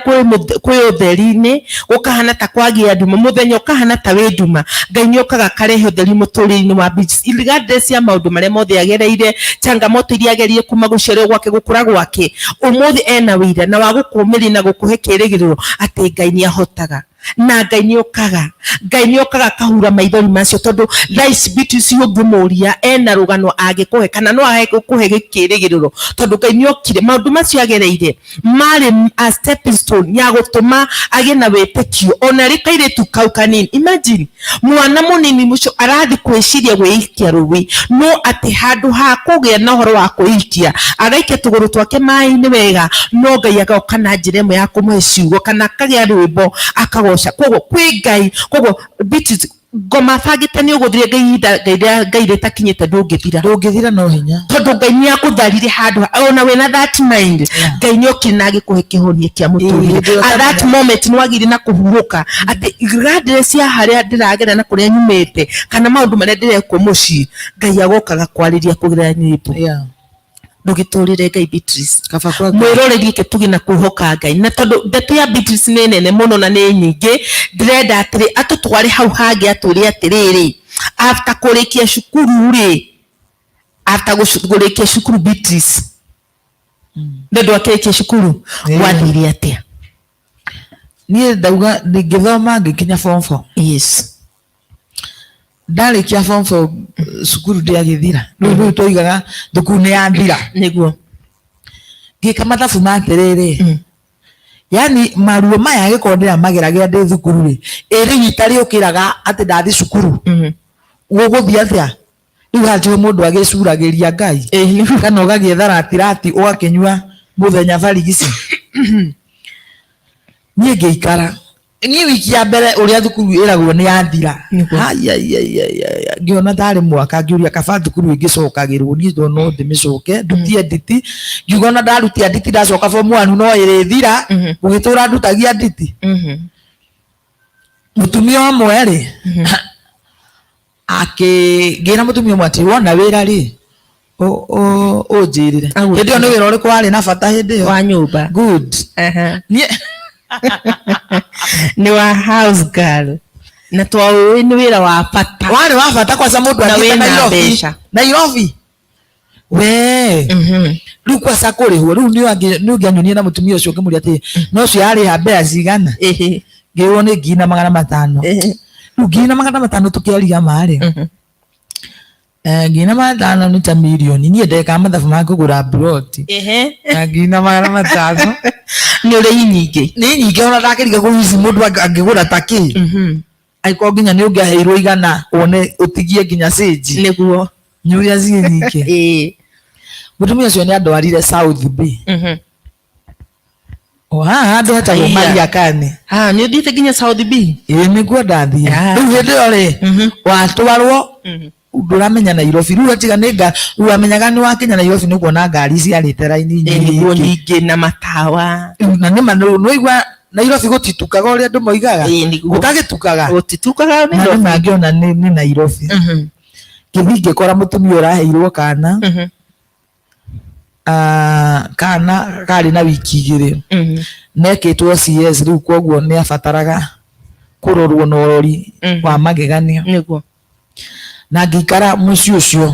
kwĩ ũtheri-inĩ gũkahana ta kwagĩa nduma, mũthenya ũkahana ta wĩ nduma, Ngai nĩ okaga akarehe ũtheri mũtũrĩre-inĩ wa Beatrice, regardless ya maũndũ marĩa mothe agereire, changamoto iria agereire kuma gũciarwo gwake, gũkũra gwake. Ũmũthĩ ena wĩira na wa gũkũmĩrĩria na gũkũhe kĩrĩgĩrĩro atĩ Ngai nĩ ahotaga na Ngai nĩ okaga, Ngai nĩ okaga akahura maithori macio, tondũ thaa ici Beatrice ũngĩmũria ena rũgano angĩkũhe kana no agũkũhe kĩrĩgĩrĩro, tondũ Ngai nĩ okire. Maũndũ macio agereire marĩ a stepping stone ya gũtũma agĩe na wĩtĩkio ona arĩ kairĩtu kau kanini. Imagine mwana mũnini mũcio arathiĩ kwĩciria gwĩikia rũĩ, no atĩ handũ ha kũgĩa na ũhoro wa kwĩikia, agaikia tũgũrũ twake maĩ-inĩ wega, no Ngai agoka na njĩra ĩmwe ya kũmũhe ciugo kana akagĩa rwĩmbo akagoca. Koguo kwĩ Ngai, koguo Beatrice, ngoma bangĩte nĩ ũgũthira Ngai ihinda Ngai rĩtakinyĩte, ndũngĩthira. Ndũngĩthira no hinya. Tondũ Ngai nĩ akũtharire handũ ona wĩna that mind. Ngai nĩ okire na agĩkũhe kĩhonia kĩa mũtũrĩre. Hĩndĩ ĩyo At that moment nĩ wagĩire na kũhurũka atĩ regardless ya harĩa ndĩragera na kũrĩa nyumĩte kana maũndũ marĩa ndĩrekwo mũciĩ, Ngai agokaga kwarĩria kũgerera nyĩmbo. Ndũgĩtũrĩre Ngai, Beatrice. Kaba kwa Mwĩroreri, eke tuge na kwĩhoka Ngai, na tondũ ndeto ya Beatrice nĩ nene mũno na nĩ nyingĩ, ndĩrenda atĩrĩ atũtware hau hangĩ, atwĩre atĩrĩrĩ, after kũrĩkia cukuru rĩ, after kũrĩkia cukuru, Beatrice, nĩ ũndũ akĩrĩkia cukuru, gwathire atĩa? Niĩ ndauga ngĩthoma ngĩkinya form four. Ndarĩkia form four, cukuru ndĩagĩthira rĩu twoigaga thukuru nĩ yathira. Ngĩka mathabu ma atĩrĩrĩ, yani maruo maya angĩkorwo ndĩramageragia ndĩ thukuru rĩ, ĩ rĩu itarĩũkĩraga atĩ ndathi cukuru, gũgũthiĩ atĩa? Rĩu hatirĩ mũndũ agĩcuragĩria Ngai kana ũgagĩetha ratirati ũgakĩnyua mũthenya barigici. Niĩ ngĩikara niĩ wiki ya mbere ũrĩa thukuru ĩragwo nĩ yathira. Haiaiaiaia, ngĩona tarĩ mwaka, ngĩũria kaba thukuru ĩngĩcokagĩrwo, niĩ to no ndĩmĩcoke ndutie nditi. Ngiuga ona ndarutia nditi, ndacoka form one no ĩrĩthira. Gũgĩtũra ndutagia nditi. Mũtumia ũmwe rĩ akĩngĩra, mũtumia ũmwe atĩ wona wĩra rĩ, ũnjĩrĩre. Agwĩkĩra. Hĩndĩ ĩyo nĩ wĩra ũrĩkũ warĩ na bata hĩndĩ ĩyo? Wa nyũmba. Good. Niĩ Nĩ wa house girl na twaũĩ nĩ wĩra wa bata. Warĩ wa bata kwaca mũndũ Na athiĩte wĩna Nairobi. mbeca. Nairobi we rĩu kwaca kũrĩhwo rĩu nĩ ũngĩanyonie na mũtumia ũcio ngĩmũria atĩ no ũcio yarĩha mbea cigana. Ngĩrwo nĩ 1,500. Rĩu 1,500 tũkĩaria marĩ 1,500 nĩ ta mirioni. Niĩ ndekaga mathabu ma kũgũra mburoti na 1,500. Nĩ ũrĩ nyingĩ. Nĩ nyingĩ, ona ndakĩriga kũu ici mũndũ angĩgũra ta kĩ, angĩkorwo nginya nĩ ũngĩaheirwo 100 wone ũtigie nginya cĩnji. Nĩ ũrĩa ciĩ nyingĩ. Mũtumia ũcio nĩ andwarire South B, o haha handũ hetagwo Aya. Mariakani. Ah, nĩ ũthiĩte nginya South B? Ĩĩ, nĩkuo ndathiĩ. Rĩu hĩndĩ ĩyo rĩ, watwarwo ndũramenya Nairobi rĩu atiga nĩ nga rĩu wamenyaga nĩ wakinya Nairobi nĩ kuona ngari ciarĩte raini. Nĩguo. Nyingĩ. Nyingĩ na matawa. Na nĩ ma nĩwaigua Nairobi gũtitukaga ũrĩa andũ moigaga. Ĩĩ, nĩguo. Gũtagĩtukaga. Gũtitukaga. Na nĩ Nairobi. mangĩona nĩ Nairobi. Ngĩthiĩ ngĩkora mũtumia ũraheirwo kana. Ah, kana karĩ na wiki 2. Nekĩtwo CS rĩu, koguo nĩ abataraga kũrorwo na ũrori wa magegania. Na ngĩikara mũciĩ ũcio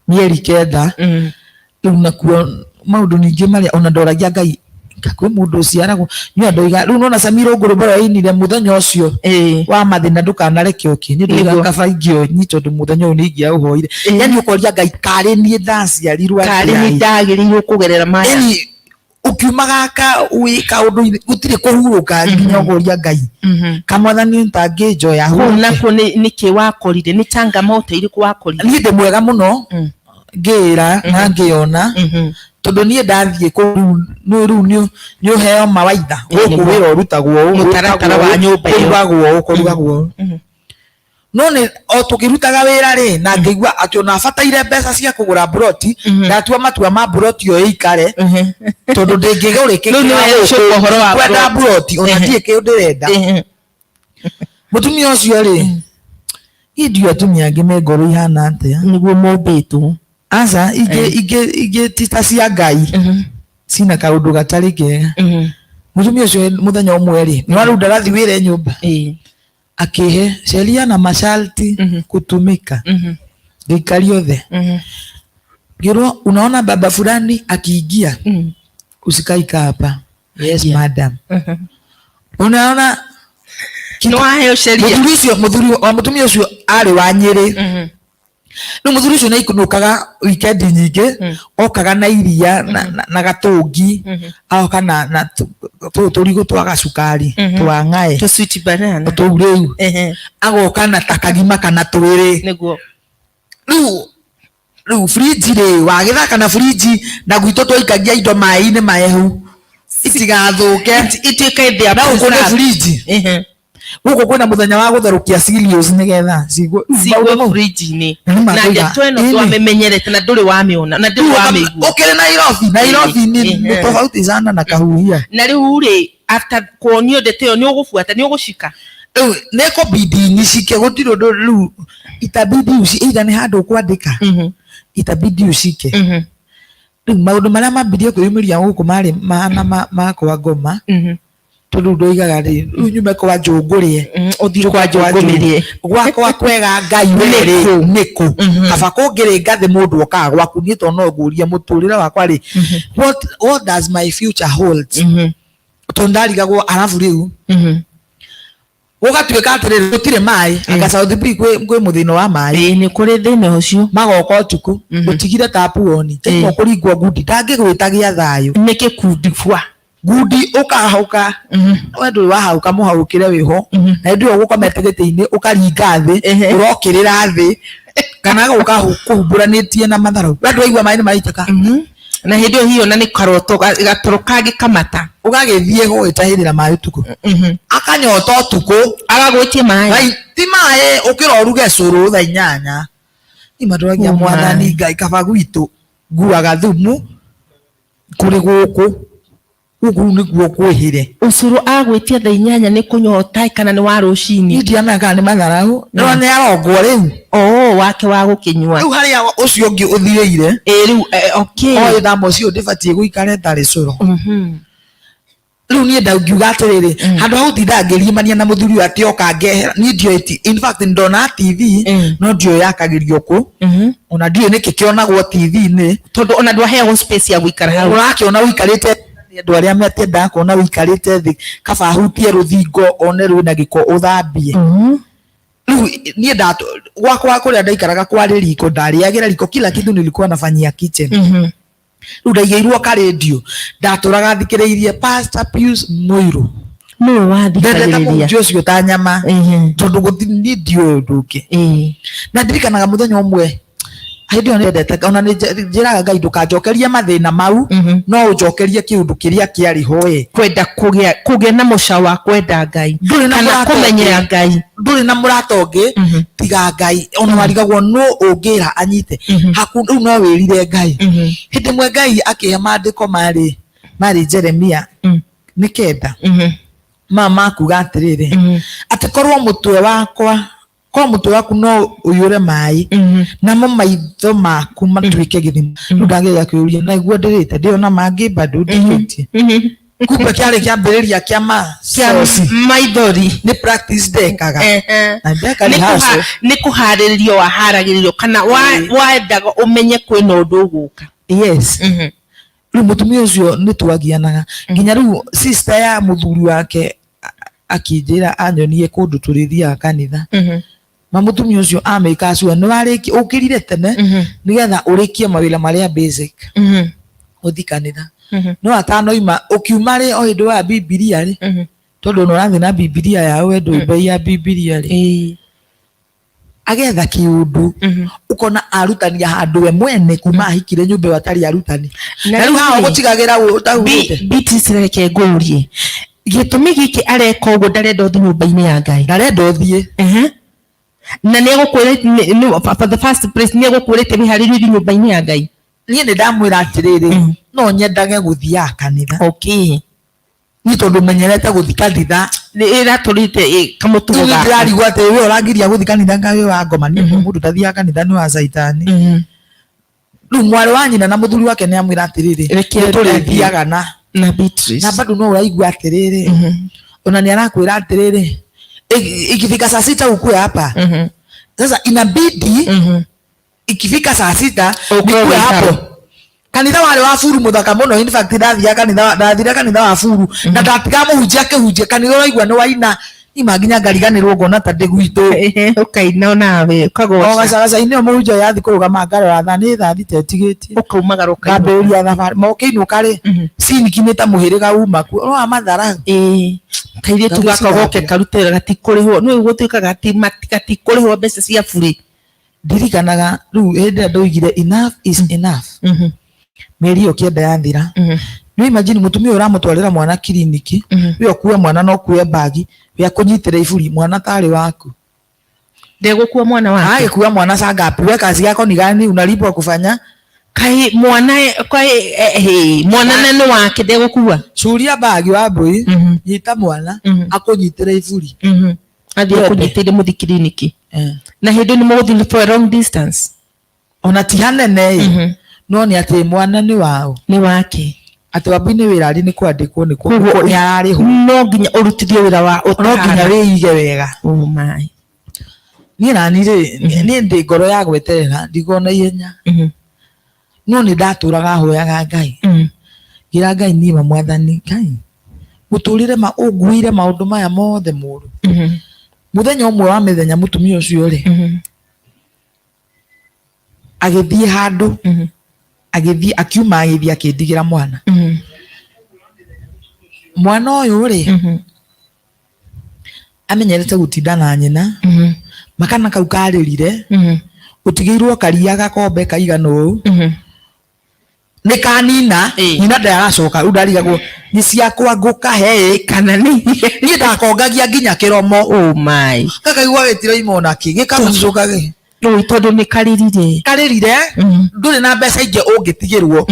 mĩeri 9. Rĩu nakuo maũndũ ningĩ marĩa ona ndoragia Ngai, kwĩ mũndũ ũciaragwo niĩ ndoiga rĩu nona Samira Ũngũrũ mbara yainire mũthenya ũcio wa mathĩna ndũkanareke ũkĩ nĩ ndoiga. Kaba ingĩonyi tondũ mũthenya ũyũ nĩ ingĩaũhoire. Yani ũkoria Ngai karĩ niĩ ndaciarirwo Karĩ atĩa? nĩ ndagĩrĩirwo kũgerera maya? Yani ũkiumaga ka wĩ kaũndũ-inĩ gũtirĩ kũhurũka nginya ũkoria Ngai kamwathani ntangĩnjoya Kũu hurũke. Nakuo nĩkĩ wakorire? Nĩ changamoto irĩkũ wakorire? Niĩ ndĩ mwega mũno ngĩĩra na ngĩona, tondũ niĩ ndathiĩ kũu rĩu rĩu nĩ ũheo mawaitha gũkũ. Wĩra ũrutagwo ũũ, Mũtaratara gwĩkagwo wa ũũ, nyũmba ĩyo. kũrugagwo ũũ, kũrugagwo ũũ. No nĩ o tũkĩrutaga wĩra rĩ, na ngĩigua atĩ ona bataire mbeca cia kũgũra mburoti. Ndatua matua ma mburoti ĩyo ĩikare tondũ ndĩngĩgũrĩkĩra. Rĩu nĩ wecoka ũhoro wa kwenda mburoti. Mburoti ona ndiĩ kĩndũ ndĩrenda. Mũtumia ũcio rĩ, niĩ ndiũĩ atumia angĩ me ngoro ihana atĩa. Nĩguo mombĩtwo. Aca, ingĩ ingĩ ingĩ ti ta cia Ngai, cina kaũndũ gatarĩ kega. Mũtumia ũcio mũthenya ũmwe rĩ, nĩ warĩu ndarathi wĩra e nyũmba, akĩhe sheria na masharti kutumika. Ngĩikario thĩ, ngĩrwo, unaona baba fulani akiingia, usikaika hapa. Yes madam. Unaona Nĩ waheo sheria. Mũthuri ũcio, mũthuri wa mũtumia ũcio arĩ wa Nyĩrĩ. Rĩu mũthuri ũcio nĩaikunũkaga wikendi nyingĩ, okaga na iria na gatũngi, agoka na tũũ tũrigũ twa gacukari twa ng'ae. Tũ sweet banana. Tũu rĩu. Agoka na ta kagima kana twĩrĩ. Nĩguo. Rĩu fridge rĩ, wagĩthaka na fridge, na gwitũ twaikagia indo maĩ-inĩ mahehu itigathũke. Ituĩke thĩa. Na gũkũ nĩ fridge. Gũkũ kwĩna mũthenya wa gũtherũkia cereals nĩgetha cigwo Cigwo fridge-inĩ. Na nĩ Na makoiga, ndeto ĩno "Ĩni." twamĩmenyerete na ndũrĩ wamĩona na ndũrĩ wamĩigua. Ũkĩrĩ Nairobi, Nairobi nĩ tofauti sana na Kahuhia. Na rĩu rĩ, after kuonio ndeto ĩyo nĩ ũgũbuata, nĩ ũgũcika? Rĩu nĩ kũbidi nicike, gũtirĩ ũndũ rĩu itabidi uci either nĩ handũ ũkwandĩka, itabidi ucike. Rĩu maũndũ marĩa mambirie kwĩyumĩria gũkũ marĩ mahana ma kwa ngoma, tondũ ndoigaga rĩ, rĩu nyume kwa njũngũrĩe, Ũthiĩ kwa njũngũmĩrie. Gwakwa kwega Ngai werĩ nĩkũ? Kaba kũngĩrĩ ngathĩ mũndũ okaga gwaku, niĩ to no ngũrie mũtũrĩre wakwa rĩ, what does my future hold? Tondũ ndarigagwo arabu rĩu gũgatuĩka atĩrĩrĩ, gũtirĩ maĩ, anga South B kwĩ mũthĩna wa maĩ. Ĩĩ, nĩ kũrĩ thĩna ũcio. Magoka ũtukũ, ũtigire tapu oni, ũkũringwo ngundi, ndangĩgwĩta gĩa thayũ. Nĩ gĩkundi bwa. Ngundi ũkahauka, we ndũrĩ wahauka, mũhaukĩre wĩho, na hĩndĩ ĩyo ũgũkomete gĩtĩ-inĩ ũkaringa thĩ, ũrokĩrĩra thĩ, kana agoka kũhumbũranĩtie na matharau, we ndũraigua maĩ nĩ maraitĩka. Na hĩndĩ ĩyo hihi ona nĩ karoto gatoro kangĩ kamata. Ũgagĩthiĩ gũgĩtahĩrĩra maĩ ũtukũ, akanyota ũtukũ, Agagwĩtie maĩ. Ai, ti maĩ, ũkĩra ũruge cũrũ thaa 8. Imatũragia Oh my. Mwathani Ngai, kaba gwitũ nguaga thumu kũrĩ gũkũ gũkũ rĩu nĩkuo kwĩhĩre. Ũcũrũ agwĩtia thaa 8 nĩ kũnyota kana nĩ wa rũcinĩ? Niĩ ndiamenyaga kana nĩ matharau, no nĩ arongwo rĩu. Oh, wake wa gũkĩnyua. Rĩu harĩa ũcio ũngĩ ũthirĩire. Ĩ, rĩu, okay. Oĩ thaa ũcio ndĩbatiĩ gũikara ĩtarĩ cũrũ. Rĩu niĩ ndangiuga atĩrĩrĩ, handũ ha gũtinda ngĩrimania na mũthuri ũyũ atĩ oka ngehera, niĩ ndioĩ in fact ndona TV, no ndioĩ yakagĩrio kũ. Ona ndiũĩ nĩkĩ kĩonagwo TV-inĩ. Tondũ ona ndwaheagwo space ya gũikara hau. Ũrakĩona ũikarĩte nĩ andũ arĩa matendaga kuona ũikarĩte thĩ, kaba ahutie rũthingo one rwĩna gĩko ũthambie. Rĩu niĩ gwakwa kũrĩa ndaikaraga kwarĩ riko, ndarĩagĩra riko, kila kitu nilikuwa nafanyia kitchen. Rĩu ndaigĩirwo karendio, ndatũraga thikĩrĩirie Pastor Pius Muiru. Nĩwe Ndendete wathikagĩrĩria. mũhunjia ũcio ta nyama, tondũ niĩ ndiũĩ ũndũ ũngĩ. Na ndirikanaga mũthenya ũmwe, hĩndĩ ĩyo nĩndendete, ona nĩ njĩraga Ngai ndũkanjokerie mathĩna mau, no ũnjokerie kĩũndũ kĩrĩa kĩarĩ ho ĩ. Kwenda kũgĩa na mũca wa kwenda Ngai. Ndũrĩ na Kana mũrata kũmenyera ũngĩ. Ngai. Ndũrĩ na mũrata ũngĩ, tiga Ngai. Ona warigagwo nũ ũngĩra anyite. Haku rĩu no wĩrire Ngai. Hĩndĩ ĩmwe Ngai akĩhe maandĩko marĩ Jeremia nĩ 9. Ma makuga atĩrĩrĩ, atĩ korwo mũtwe wakwa, korwo mũtwe waku no ũiyũre maĩ, namo maitho maku matuĩke gĩthima. Rĩu ndagĩrĩra kũũria, naiguo ndĩrĩte, ndĩona mangĩ bado ndĩkĩtie. Kumbe kĩarĩ kĩambĩrĩria kĩa ma Kĩa soci. maithori. Nĩ practice ndekaga. Na ndeka Nĩ rehearsal. kũharĩrĩrio waharagĩrĩrio kana wendaga ũmenye kwĩna ũndũ ũgũka. Yes. Rĩu mũtumia ũcio nĩ twagianaga. Nginya rĩu sister ya mũthuri wake akĩnjĩra anyonie kũndũ tũrĩthiaga kanitha. Ma mũtumia ũcio amĩka acio nĩ warĩkia ũkĩrire tene nĩgetha ũrĩkie mawĩra marĩa basic. Ũthiĩ kanitha. No atanoima ũkiuma rĩ o hĩndĩ wa Bibilia rĩ, tondũ ona ũrathiĩ na Bibilia yao we ndũĩ bei ya Bibilia rĩ. Agetha kĩũndũ, ũkona arutani handũ we mwene kuma ahikire nyũmba ĩyo atarĩ arutani. Na Na rĩu haha rĩu rĩ, ũgũtigagĩra ũtahurĩte. Beatrice reke ngũrie, gĩtũmi gĩkĩ areka ũguo ndarenda ũthiĩ nyũmba-inĩ ya Ngai. Ndarenda ũthiĩ. Na nĩ egũkwĩrĩte, for the first place, nĩ egũkwĩrĩte wĩharĩrie ũthiĩ nyũmba-inĩ ya Ngai. Niĩ nĩ ndamwĩra atĩrĩrĩ, no nyendage gũthiaga kanitha. Ni tondu menyerete guthi kanitha. Ĩratũrĩte kamũtugo Rĩu gaka. ndĩrarigwo atĩ we ũrangiria gũthi kanitha nga wĩ wa ngoma nĩ mũndũ ndathiaga kanitha nĩ wa caitani. Rĩu mwarĩ wa nyina na mũthuri wake nĩ amwĩra atĩrĩrĩ, Reke nĩtũrĩthiaga na na Beatrice. Na bado no ũraigua atĩrĩrĩ, ona nĩ arakwĩra atĩrĩrĩ, ikifika saa sita ukue hapa. Sasa inabidi ikifika saa sita Ukue nikue wĩ hapo. hau. Kanitha warĩ wa buru mũthaka mũno. In fact, ndathiaga kanitha, ndathire kanitha wa buru na ndatigaga mũhunjia akĩhunjia kanitha, ũraigua nĩ waina ima nginya ngariganĩrwo ngona ta ndĩ gwitũ. Ũkaina onawe o ũkagoca. gacagaca-inĩ ĩyo mũhunjia yathi kũrũgama ngarora thaa nĩ thaa thita ĩtigĩtie. Ũkaumagara ũkainũka. Ngambĩrĩria thabarĩ mokĩinũka rĩ, ciniki nĩ ta mũhĩrĩga uma kuo no wa mathara. Ĩĩ, kairĩtu gaka goke karute wĩra gatikũrĩhwo, nĩ gũtuĩkaga atĩ gatikũrĩhwo mbeca cia burĩ. Ndirikanaga rĩu hĩndĩ ĩrĩa ndoigire enough is enough, mĩeri ĩyo 9 yathira, nĩ imagine mũtumia ũyũ ũramũtwarĩra mwana kiriniki, we ũkue mwana na ũkue bagi, we akũnyitĩre iburi mwana tarĩ waku. Ndegũkua mwana wake. Agĩkua mwana saa ngapi? We kazi yako ni gani? Unalipwa kufanya? Kaĩ mwana kaĩ eh, mwana na nĩ wake ndegũkua. Curia bagi wa mbui, nyita mwana akũnyitĩre iburi. Athiĩ Wende. akũnyitĩire mũthi kiriniki. Eh. Na hĩndĩ nĩ mũgũthiĩ for a long distance. Ona ti hanene ĩ, no nĩ atĩ mwana nĩ wao. Nĩ wake. Atĩ wambui nĩ wĩra arĩ nĩ kwandĩkwo nĩ Koguo nĩ ararĩhwo. No nginya ũrutithio wĩra wa No nginya ũtahana. wĩige wega. Oh my. Niĩ nani rĩ, niĩ ndĩ ngoro ya gweterera ndigona ihenya, no nĩ ndatũraga hoyaga Ngai, ngĩra Ngai, niĩ ma mwathani Ngai mũtũrĩre ma ũnguĩire maũndũ maya mothe moru. Mũthenya ũmwe wa mĩthenya mũtumia ũcio rĩ, agĩthiĩ handũ, agĩthiĩ akiuma, agĩthiĩ akĩndigĩra mwana. Mwana ũyũ rĩ, amenyerete gũtinda na nyina. Makana kau karĩrire, ũtigĩirwo karia gakombe kaigana ũũ nĩ kanina. Nyina ndaracoka, rĩu ndarigagwo nĩ ciakwa ngũkahe kana nĩ niĩ ndakongagia nginya kĩromo. Oh my. Gakaigua gĩtiraima onakĩ gĩkagucũka gĩ Rĩu tondũ nĩ karĩrire. Karĩrire, ndũrĩ na mbeca ingĩ ũngĩtigĩrwo,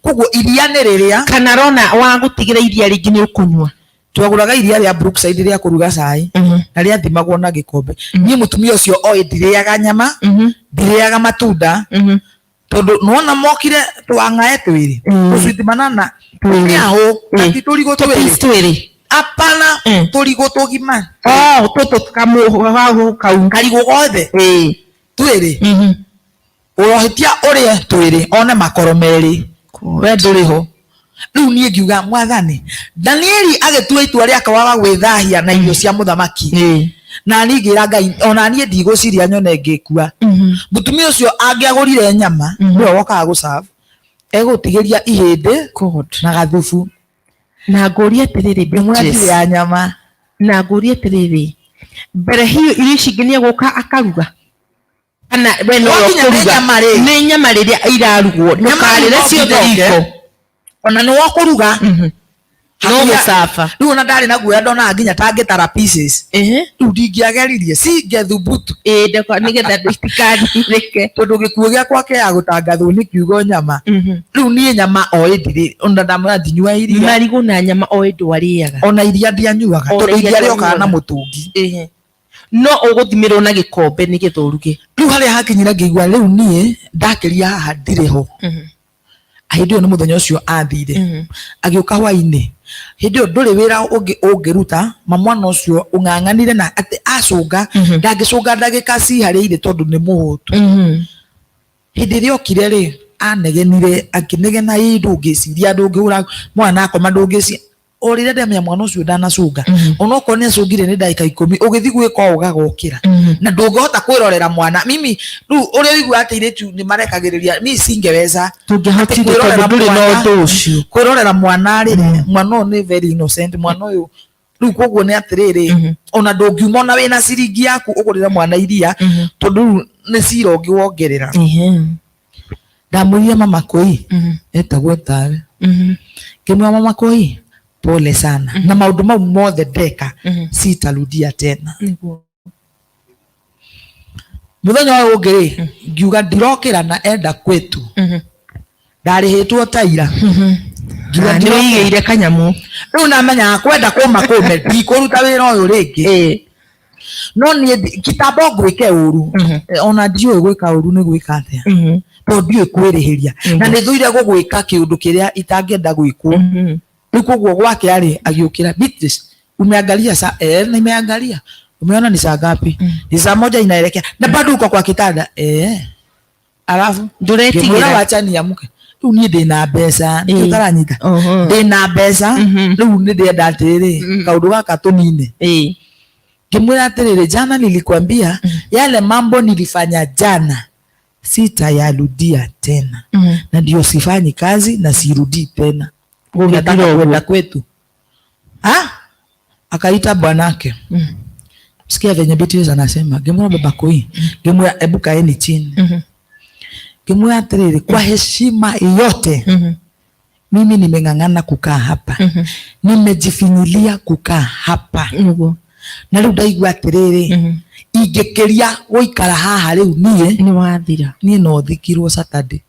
koguo iria nĩ rĩrĩa Kana rona wa gũtigĩra iria rĩngĩ nĩ ũkũnyua. Twagũraga iria rĩa Brookside rĩa kũruga cai na rĩathimagwo na gĩkombe. Niĩ mũtumia ũcio oĩ ndirĩaga nyama, ndirĩaga matunda, tondũ nĩwona mokire twang'ae twĩrĩ, tũcuiti banana tũkĩahũ na ti tũrigũ twĩrĩ. Tũpiece twĩrĩ. Apana, tũrigũ tũgima. Oh, tũtũ kamũ kau. Karigũ gothe twĩrĩ, ũrohĩtia ũrĩe twĩrĩ one makoro merĩ, we ndũrĩ ho. Rĩu niĩ ngiuga mwathani, Danieli agĩtua itua rĩa kwaga gwĩthahia na irio cia mũthamaki, na niĩ ngĩra Ngai ona niĩ ndigũciria nyone ngĩkua. Mũtumia ũcio angĩagũrire nyama, nĩwe wokaga gũserve, egũtigĩria ihĩndĩ God. na gathubu. Na ngũrie atĩrĩrĩ, Ngĩmwĩra Beatrice. ndirĩ ya nyama. Na ngũrie atĩrĩrĩ, mbere hiyo irio ici ingĩ nĩ egũka akaruga kana we no Wakinya nĩ ũkũruga? nyama rĩ. Nĩ nyama rĩrĩa irarugwo, ndũkarĩre no ciothe nginya riko. Ona nĩ wokũruga. No gũcaba. Rĩu ona ndarĩ na guoya, ndonaga nginya tangĩtara pieces. Rĩu ndingĩageririe singethubutu. Ĩĩ, nĩgetha itikanirĩke. Tondũ gĩkuũ gĩakwa kĩaga gũtangathwo nĩ kiugo nyama. Rĩu niĩ nyama o ĩndirĩ, ona ndamwĩra ndinyua iria. Marigũ na nyama o ĩndũ arĩaga. Ona iria ndianyuaga. Ona tondũ iria iria rĩokaga na ndwanyuaga. mũtũngi. No ũgũthimĩrwo na gĩkombe nĩgetha ũruge. Rĩu harĩa hakinyire ngĩigua rĩu niĩ ndakĩria haha ndirĩ ho. Hĩndĩ ĩyo nĩ mũthenya ũcio athire, agĩũka hwainĩ. Hĩndĩ ĩyo ndũrĩ wĩra ũngĩ ũngĩruta ma mwana ũcio ũng'ang'anire na atĩ acũnga ndangĩcũnga ndagĩka ciharĩire tondũ nĩ mũhũtu. Hĩndĩ ĩrĩa okire rĩ, anegenire akĩnegena, ĩ ndũngĩciria, ndũngĩhũra mwana akoma, ndũngĩciria o rĩrĩa ndamenya mwana ũcio ndanacũnga, onokorwo nĩ acũngire nĩ ndagĩka 10, ũgĩthiĩ gwĩka ũũ gagokĩra na ndũngĩhota kwĩrorera mwana. Mimi rĩu ũrĩa ũiguaga atĩ airĩtu nĩ marekagĩrĩria, mi singeweza. Tũngĩahotire Kwĩrorera tondũ ndũrĩ na mwana. ũndũ ũcio. Kwĩrorera mwana rĩ, mwana ũyũ nĩ very innocent mwana ũyũ. Rĩu koguo nĩ atĩrĩrĩ, ona ndũngiuma ona wĩna ciringi yaku ũgũrĩre mwana iria, tondũ rĩu nĩ cira ũngĩ wongerera. Ndamwĩrire mama koi etagwo tawe, ngĩmwĩra, mama koi, pole sana na maũndũ mau mothe ndeka, sitarudia tena. Mũthenya ũyũ ũngĩ rĩ, ngiuga ndirokĩra na enda kwetu, ndarĩhĩtwo taira. Ngiuga Nĩ ndiroka. wĩigĩire kanyamũ. Rĩu namenyaga kwenda kũma kũme ndikũruta wĩra ũyũ rĩngĩ. No niĩ kitambo ngwĩke ũru. Ona ndiũĩ gwĩka ũru nĩ gwĩka atĩa, tondũ ndiũĩ kwĩrĩhĩria na nĩ thũire gũgwĩka kĩũndũ kĩrĩa itangĩenda gwĩkwo. Rĩu koguo gwake arĩ agĩũkĩra, "Beatrice, umeangalia saa?" "Eh, nimeangalia." "Umeona ni saa ngapi?" "Ni saa 1 inaelekea." "Na bado uko kwa kitanda?" "Eh." Alafu ngĩmwĩra, Ndũretigĩra. "Wacha niamke." Rĩu niĩ ndĩna mbeca, nĩkĩo ũtaranyita. Oho. Ndĩna mbeca. Rĩu nĩ ndĩrenda atĩrĩrĩ, kaũndũ gaka tũnine. Ngĩmwĩra atĩrĩrĩ, "Jana nilikwambia yale mambo nilifanya jana sitayarudia tena, na ndio sifanyi kazi na sirudii tena. Nataka Gũgĩthira ũguo. kwenda kwetu." Ah, akaita bwanake. Sikia venye Beatrice anasema. Ngĩmwĩra, "Baba koi." Ngĩmwĩra, "Ebu kaeni chini." Ngĩmwĩra atĩrĩrĩ, "Kwa heshima yote, mimi nimeng'ang'ana kukaa hapa, nimejifinyilia kukaa hapa, Nĩguo. Na rĩu ndaigua atĩrĩrĩ, ingĩkĩria gũikara haha rĩu niĩ Nĩ wathira. Niĩ no thikirwo Saturday,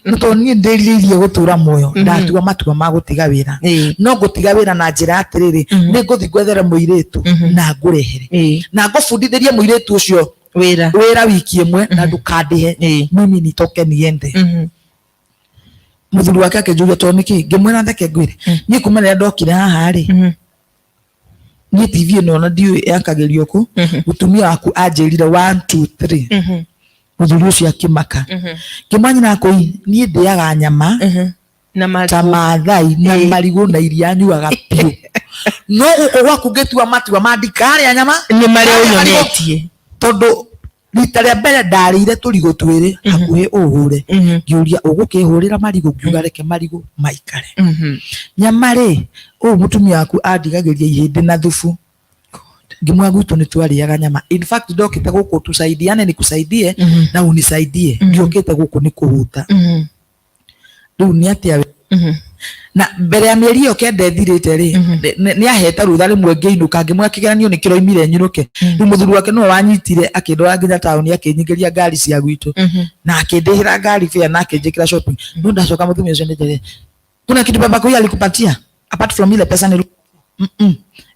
nĩ tondũ niĩ ndĩrirĩirie gũtũra muoyo. Ndatua matua ma gũtiga wĩra, no ngũtiga wĩra na njĩra atĩrĩrĩ, nĩ ngũthiĩ ngwethere mũirĩtu na ngũrehere na ngũbundithĩrie mũirĩtu ũcio Wĩra. wĩra wiki ĩmwe na ndũkandĩhe, mimi nitoke niende." Mũthuri wake akĩnjũria, "Tondũ nĩkĩ?" Ngĩmwĩra, "Theke ngwĩre, niĩ kuma rĩrĩa ndokire haha rĩ, niĩ TV ĩno ona ndiũĩ yakagĩrio kũ. Mũtumia waku anjĩrire 1 2 3." Mũthuri ũcio akĩmaka. Ngĩmwanyina kũi, "Niĩ ndĩaga nyama Na ta marigũ. Maathai na marigũ na iria nyuaga biũ, no gũkũ gwaku ngĩtua matua ma ndikarĩa nyama Nĩ marĩa ndarĩa marigũ, ũnyonetie. Tondũ rita rĩa mbere ndarĩire tũrigũ twĩrĩ hakuhĩ ũhũre, ngĩũria ũgũkĩhũrĩra marigũ, ngiuga reke marigũ maikare. Nyama rĩ, ũũ mũtumia waku andigagĩria ihĩndĩ na thubu." Ngĩmwĩra, "Gwitũ nĩ twarĩaga nyama. In fact, ndokĩte gũkũ tusaidiane, nikusaidie na unisaidie. Ndiũkĩte gũkũ nĩ kũhuta. Rĩu nĩ atĩa we?" Na mbere ya mĩeri ĩyo 9 ĩthirĩte rĩ, nĩ ahete rũtha rĩmwe ngĩinũka. Ngĩmwĩra, "Kĩgeranio nĩ kĩroimire, nyinũke." Rĩu mũthuri wake nĩwe wanyitire akĩndwara nginya taũni, akĩnyingĩria ngari cia gwitũ na akĩndĩhĩra ngari fare na akĩnjĩkĩra shopping. No ndacoka, mũtumia ũcio nĩnjĩrire, "Kuna kitu baba huyu alikupatia apart from ile pesa nili?"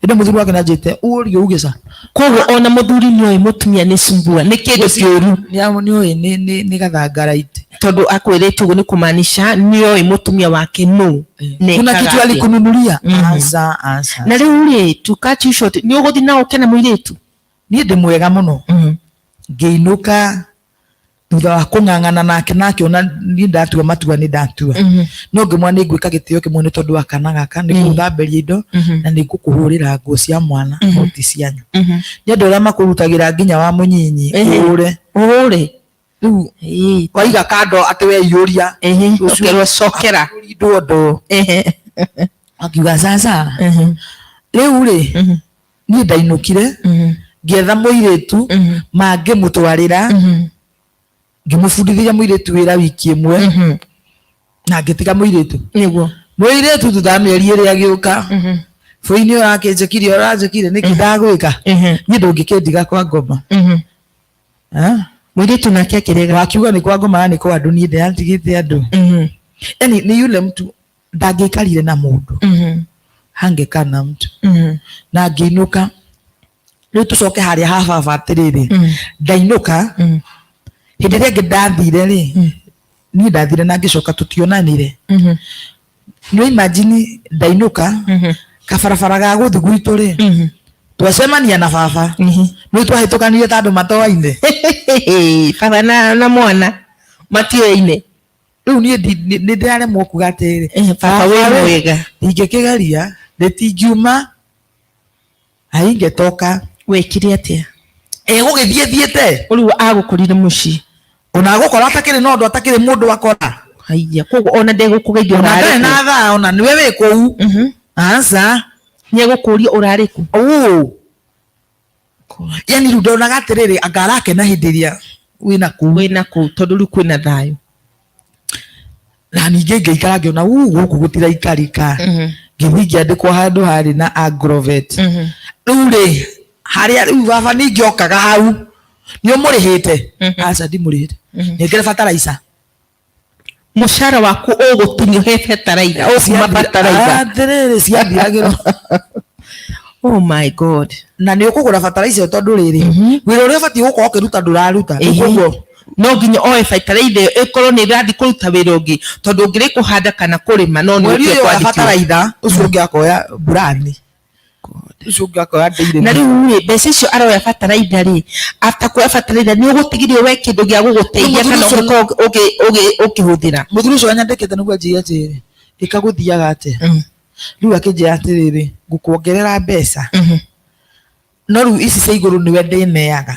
Ĩndĩ mũthuri wake nĩanjĩte ũrie uge ca. Koguo ona mũthuri nĩoĩ mũtumia nĩ sumbua, nĩ kĩndũ kĩũru. Nĩoĩ nĩ gathangaraiti. Tondũ akwĩrĩte ũguo nĩ kũmaanisha nĩoĩ mũtumia wake nũ na "Kuna ekaga kitu atĩa. alikununulia?" "Aca, aca." Na rĩu rĩ, to cut you short, nĩ ũgũthiĩ na ũke na mũirĩtu? Niĩ ndĩ mwega mũno. Ngĩinũka thutha wa kũng'ang'ana nake, nake ona niĩ ndatua matua nĩ ndatua, no ngĩmwa nĩ ngwĩka gĩtĩo kĩmwe nĩ tondũ wa kana gaka, nĩ gũthambĩria indo na nĩ ngũkũhũrĩra nguo cia mwana, no ti cianyu. Nĩ andũ arĩa makũrutagĩra nginya wa mũnyinyi ũhũre. Ũhũre. Rĩu waiga kando atĩ weiyũria, Ũkerwo cokera. Rindwo ndoo. Akiuga sasa rĩu rĩ, niĩ ndainũkire ngĩetha mũirĩtu mangĩmũtwarĩra, ngĩmũbundithĩria mũirĩtu wĩra wiki ĩmwe na ngĩtiga mũirĩtu. Mũirĩtu thutha wa mĩeri ĩrĩ agĩũka, "Bũi-inĩ ũrakĩnjĩkire ũranjĩkire nĩkĩ? Ndagwĩka niĩ ndũngĩkĩndiga kwa ngoma." Ah? Mũirĩtu nake akĩrega. Wakiuga nĩ kwa ngoma na nĩ kwa andũ, niĩ ndĩratigĩte andũ. Yani ni yule mtu ndangĩikarire na mũndũ, hangekaa na mtu. Na ngĩinũka, rĩu tũcoke harĩa ha baba atĩrĩrĩ, ndainũka hĩndĩ ĩrĩa ĩngĩ ndathire rĩ, niĩ ndathire na ngĩcoka tũtionanire. Nĩ imagine, ndainũka kabarabara ga gũthiĩ gwitũ rĩ, twacemania na baba, nĩ twahĩtũkanire ta andũ matoaine. Baba na mwana matioaine. Rĩu niĩ nĩ ndĩraremwo kuga atĩrĩrĩ, Baba wĩ rĩ, mwega. Ndingĩkĩgeria, rĩtingiuma haingĩtoka. Wekire atĩa? Ĩgũgĩthiĩ thiĩte. Rĩu agũkorire mũciĩ? Ona agũkora atakĩrĩ na ũndũ, atakĩrĩ mũndũ akora. Haiya, koguo ona ndegũkũgeithia? Ona ndarĩ Ũrarĩ na thaa, ona nĩwe wĩ kũu, aca. Nĩ egũkũria ũrarĩ kũ? Ũ yani rĩu ndonaga atĩrĩrĩ, anga arakena hĩndĩ ĩrĩa wĩna kũu. Wĩna kũu, tondũ rĩu kwĩna thayũ. Na ningĩ ngĩikara ngĩona uu gũkũ gũtiraikarĩka, ngĩthiĩ ngĩandĩkwo handũ harĩ na agrovet. Rĩu rĩ, harĩa rĩu baba ningĩ okaga hau, "Nĩ ũmũrĩhĩte?" "Aca, ndimũrĩhĩte." "Nengere bataraica." Mũcara waku ũgũtinio he bataraitha, ũkuma bataraitha. Atĩrĩrĩ, ciathiragĩrwo. Oh my God. Na nĩ ũkũgũra bataraitha ĩyo tondũ rĩrĩ, wĩra ũrĩa ũbatiĩ gũkorwo ũkĩruta ndũraruta. Rĩu koguo No nginya oe bataraitha ĩyo ĩkorwo nĩ ĩrathiĩ kũruta wĩra ũngĩ, tondũ ũngĩrĩ kũhanda kana kũrĩma no nĩ mweri ũkĩe ũyũ wa kwandĩkwo. bataraitha ũcio ũngĩ akoya mburani, ũcio ũngĩ akoya ndĩirĩ. Na rĩu rĩ, mbeca icio aroya bataraitha rĩ, after kuoya bataraitha nĩ ũgũtigirio we kĩndũ gĩa gũgũteithia Mũthuri kana ũcio- ũngĩkorwo ũkĩhũthĩra. Mũthuri ũcio anyandĩkĩte nĩguo anjĩre atĩrĩrĩ, ĩka gũthiaga atĩa. Rĩu akĩnjĩra atĩrĩrĩ, ngũkuongerera mbeca, no rĩu ici cia igũrũ nĩwe ndĩneaga,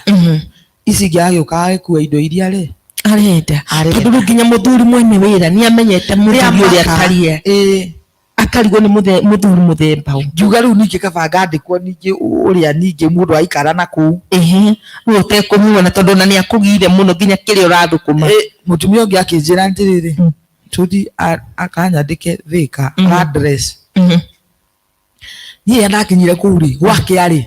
ici ingĩ agĩũka agĩkua indo iria rĩ arenda. Arenda. Tondũ rĩu nginya mũthuri mwene wĩra nĩ amenyete mũthuri ũrĩa Nĩamaka. atariĩ. Ĩĩ. Akarigwo nĩ mũthuri mũthemba ũ. Ngiuga rĩu ningĩ kaba ngandĩkwo ningĩ ũrĩa ningĩ mũndũ aikara na kũu. Ehe, rĩu ũtekũmuona tondũ ona nĩ akũgire mũno nginya kĩrĩa ũrathũkũma. Ĩ, mũtumia ũngĩ akĩnjĩra atĩrĩrĩ, tũthi akanyandĩke Thĩka address. Niĩ rĩrĩa ndakinyire kũu rĩ, gwakĩa rĩ,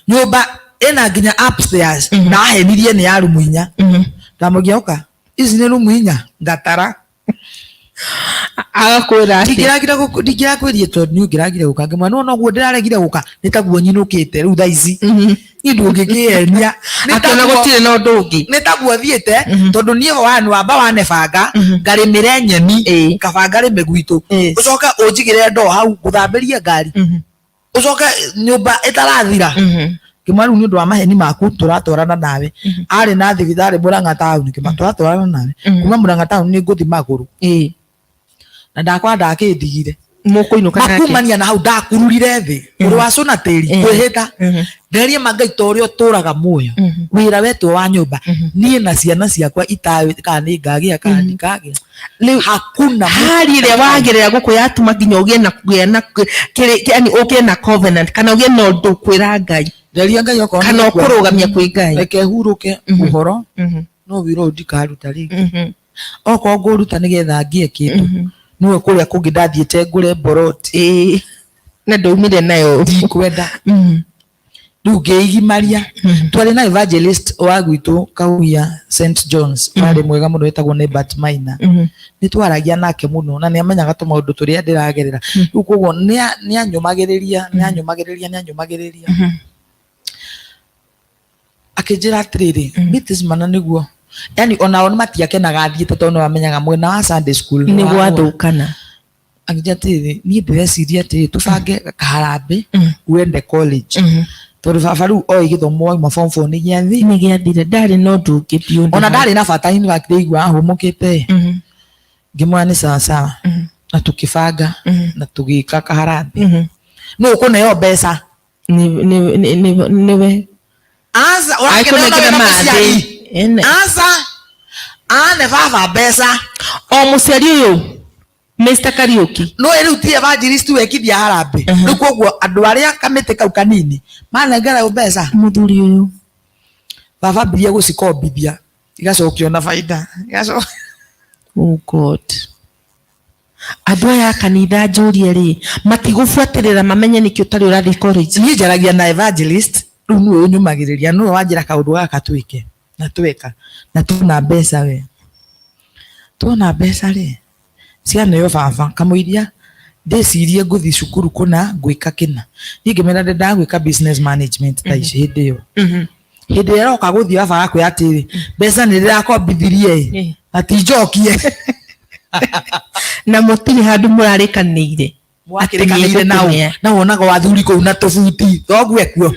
nyũmba ĩna nginya upstairs, na ahenirie nĩ ya rumu 4. Ndamũgia ũka, ici nĩ rumu 4 ngatara. Agakwĩra atĩ Ndingĩrakwĩrie tondũ niĩ ũngĩragire gũka, ngĩmwĩra no noguo ndĩraregire gũka nĩ taguo nyinũkĩte rĩu thaa ici. Niĩ ndũngĩkĩenia. Nĩ akĩona taguo- gũtirĩ na ũndũ ũngĩ. Nĩ taguo thiĩte, tondũ niĩ wamba wanebanga ngarĩmĩre nyeni, kaba ngarĩme gwitũ, ũcoke ũnjigĩre ndoo hau ngũthambĩrie ngari, ũcoke nyũmba ĩtarathira. Ngĩmwĩra rĩu nĩ ũndũ wa maheni maku tũratwarana nawe. Arĩ na thibitarĩ Mũrang'a taũni, ngĩmwĩra tũratwarana nawe kuma Mũrang'a taũni nĩ ngũthiĩ magũrũ, na ndakwa ndakĩndigire. Mũkũinũka nake. Makumania na hau ndakururire thĩ ũrĩ wa cũna tĩri kwĩhĩta, nderie ma Ngai ta ũrĩa ũtũraga muoyo, wĩra wetwo wa nyũmba, niĩ na ciana ciakwa itawĩ kana nĩ ngagĩa kana ndikagĩa. Rĩu Hakuna mũndũ hari ĩrĩa wagerera gũkũ yatũma nginya ũgĩe na kũgĩa na kĩrĩ, yani ũgĩe na covenant kana ũgĩe na ũndũ kwĩra Ngai. Nderia Ngai okorwo kana nĩ gũkua, ũkũrũgamia kwĩ Ngai. Reke hurũke ũhoro, no wĩra ũyũ ndikaruta rĩngĩ. Okorwo ngũruta nĩgetha ngĩe kĩndũ, nĩwe kũrĩa kũngĩ ndathiĩte ngũre mboroti. Ĩĩ, na ndaumire nayo. Ndikwenda. Rĩu ngĩigimaria. Twarĩ na evangelist wa gwitũ Kahuhia St John's, warĩ mwega mũno, wetagwo Nebert Maina. Nĩ twaragia nake mũno na nĩ amenyaga tũmaũndũ tũrĩa ndĩragerera. Rĩu koguo nĩ anyũmagĩrĩria, nĩ anyũmagĩrĩria, nĩ anyũmagĩrĩria, akĩnjĩra atĩrĩrĩ, Beatrice, mana nĩguo yani onao nĩ matiakenaga thiĩte tondũ nĩ wamenyaga mwena wa Sunday school nĩ nĩ gwathũkana. Akĩnjĩra atĩrĩrĩ, niĩ ndĩreciria atĩrĩrĩ, tũbange kaharambĩ uende college, tondũ baba rĩu oĩ gĩthomo wauma form 4 nĩ gĩathi. Nĩ gĩathire, ndarĩ na ũndũ ũngĩ biũ. Ona ndarĩ na bata, in fact ndaigua ahũmũkĩte. Ngĩmwĩra nĩ sawa sawa, na tũkĩbanga na tũgĩka kaharambĩ. Nũ ũkũneo mbeca? Nĩwe. Aca, ũrakĩneo Aikũnengera na mathĩ. mũciari? Ene. Aca, ane baba mbeca. O mũciari ũyũ Mr. Kariuki. No rĩu ti evangelist wekithia harambĩ. Rĩu koguo andũ arĩa kamĩtĩ kau kanini manengera mbeca. Mũthuri ũyũ. Baba ambirie gũcikombithia, igacokio na baida. Oh God, andũ aya a kanitha njũrie rĩ, matigũbuatĩrĩra mamenye nĩkĩ ũtarĩ ũrathiĩ college? Niĩ njaragia na evangelist, rĩu nĩwe ũnyũmagĩrĩria, nĩwe wanjĩra kaũndũ gaka twĩke na tweka na tuona mbeca, we tuona mbeca rĩ, cianeo baba kamũiria ndĩcirie ngũthiĩ cukuru kũna ngwĩka kĩna. Niĩ ngĩmera ndendaga gwĩka business management thaa ici. Hĩndĩ ĩyo, hĩndĩ ĩrĩa ĩroka gũthiĩ, baba agakwĩra atĩrĩ, mbeca nĩ ndĩrakombithirie ĩ, na ti njokie. Na mũtirĩ handũ mũrarĩkanĩire. Mwakĩrĩkanĩire nao na wonaga wathuri kũu na tũbuti thoguo ekuo,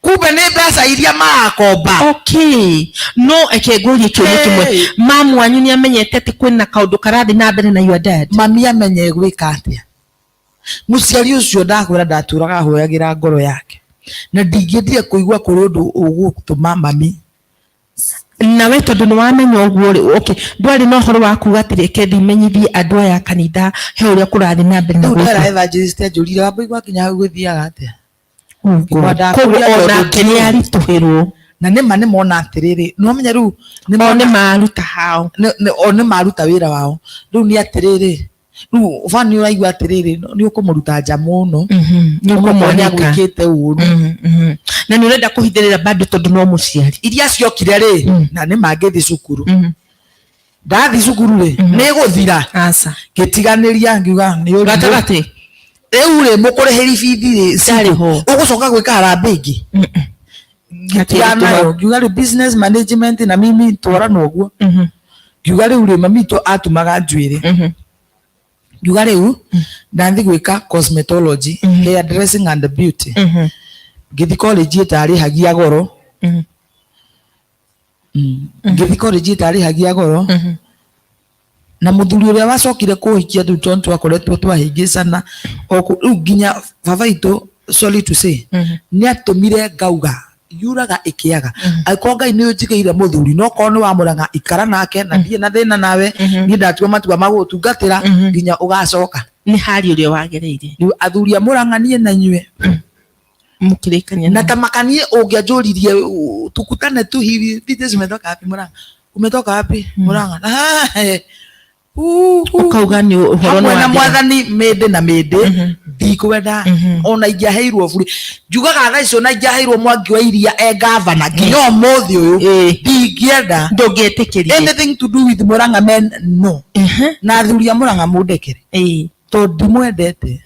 kumbe nĩ mbeca iria marakomba. Okay, no eke ngũrie kĩũria kĩmwe. Hey. Mamu wanyu nĩ amenyete atĩ kwĩna kaũndũ karathiĩ na mbere na your dad? Mami amenye gwĩka atĩa? Mũciari ũcio ndakwĩra ndatũraga hoyagĩra ngoro yake, na ndingĩendire kũigua kũrĩ ũndũ ũgũtũma mami. Nawe tondũ nĩ wamenya ũguo rĩ, okay, ndwarĩ na ũhoro wa kuga atĩ reke thiĩ menyithie andũ aya a kanitha he ũrĩa kũrathiĩ na mbere na Rĩu ndera gũkũ? Evangelist anjũrire, wambaigua nginya hau gũthiaga atĩa? Oh God. Ngĩmwenda Koguo ndakũria tondũ onake nĩ ndiũĩ. aritũhĩrwo. Na nĩma nĩ mona atĩrĩrĩ, nĩ wamenya rĩu nĩ o mona nĩ maruta hao. O nĩ maruta wĩra wao. Rĩu nĩ atĩrĩrĩ, rĩu bani ũraigua atĩrĩrĩ, nĩ ũkũmũruta nja mũno, nĩ ũmũkona ũkũmwanĩka. Agwĩkĩte ũru. Na nĩ ũrenda kũhithĩrĩra bado tondũ no mũciari. Iria ciokire rĩ, na nĩ mangĩthiĩ cukuru. Ndathi cukuru rĩ, nĩ gũthira. Aca. Ngĩtiganĩria, ngiuga nĩ ũrimũ. Gatagatĩ. Rĩu rĩ, mũkũrĩhĩri bithi rĩ, Ndarĩ ho. Ũgũcoka gwĩka harambĩ ĩngĩ. Ngĩtigana nayo, ngiuga rĩu business management na mimi twarana ũguo. Ngiuga rĩu rĩ, mami witũ atumaga njuĩrĩ. Ngiuga rĩu ndathi gwĩka cosmetology, hair dressing and beauty. Ngĩthi college ĩtarĩhagia goro. Ngĩthi college ĩtarĩhagia goro. Na mũthuri ũrĩa wacokire kũhikia rĩu tondũ twakoretwo twahĩngĩcana o rĩu nginya baba witũ, sorry to say, nĩ atũmire ngauga yuraga ĩkĩaga, angĩkorwo Ngai nĩ ũnjigĩire mũthuri, no korwo nĩ wa Mũrang'a, ikara nake na ndirĩ na thĩna nawe. Niĩ ndatua matua ma gũgũtungatĩra nginya ũgacoka. Nĩ hari ũrĩa wagereire. Rĩu athuri a Mũrang'a, niĩ na inyuĩ Mũkĩrĩkania. Na ta makanie ũngĩanjũririe tukutane tu hivi, Beatrice, umetoka wapi? Murang'a. Umetoka wapi? Murang'a. Ũkauga nĩ ũhoro hamwe nĩ na wathira. Mwathani mĩndĩ na mĩndĩ, ndikwenda ona ingĩaheirwo buri, njugaga thaa icio, na ingĩaheirwo Mwangi wa Iria e gavana nginya ũmũthĩ ũyũ, ndingĩenda Ndũngĩetĩkĩrire. anything to do with Murang'a men, no. Na athuri a Murang'a, mũndekere, tondũ ndimwendete.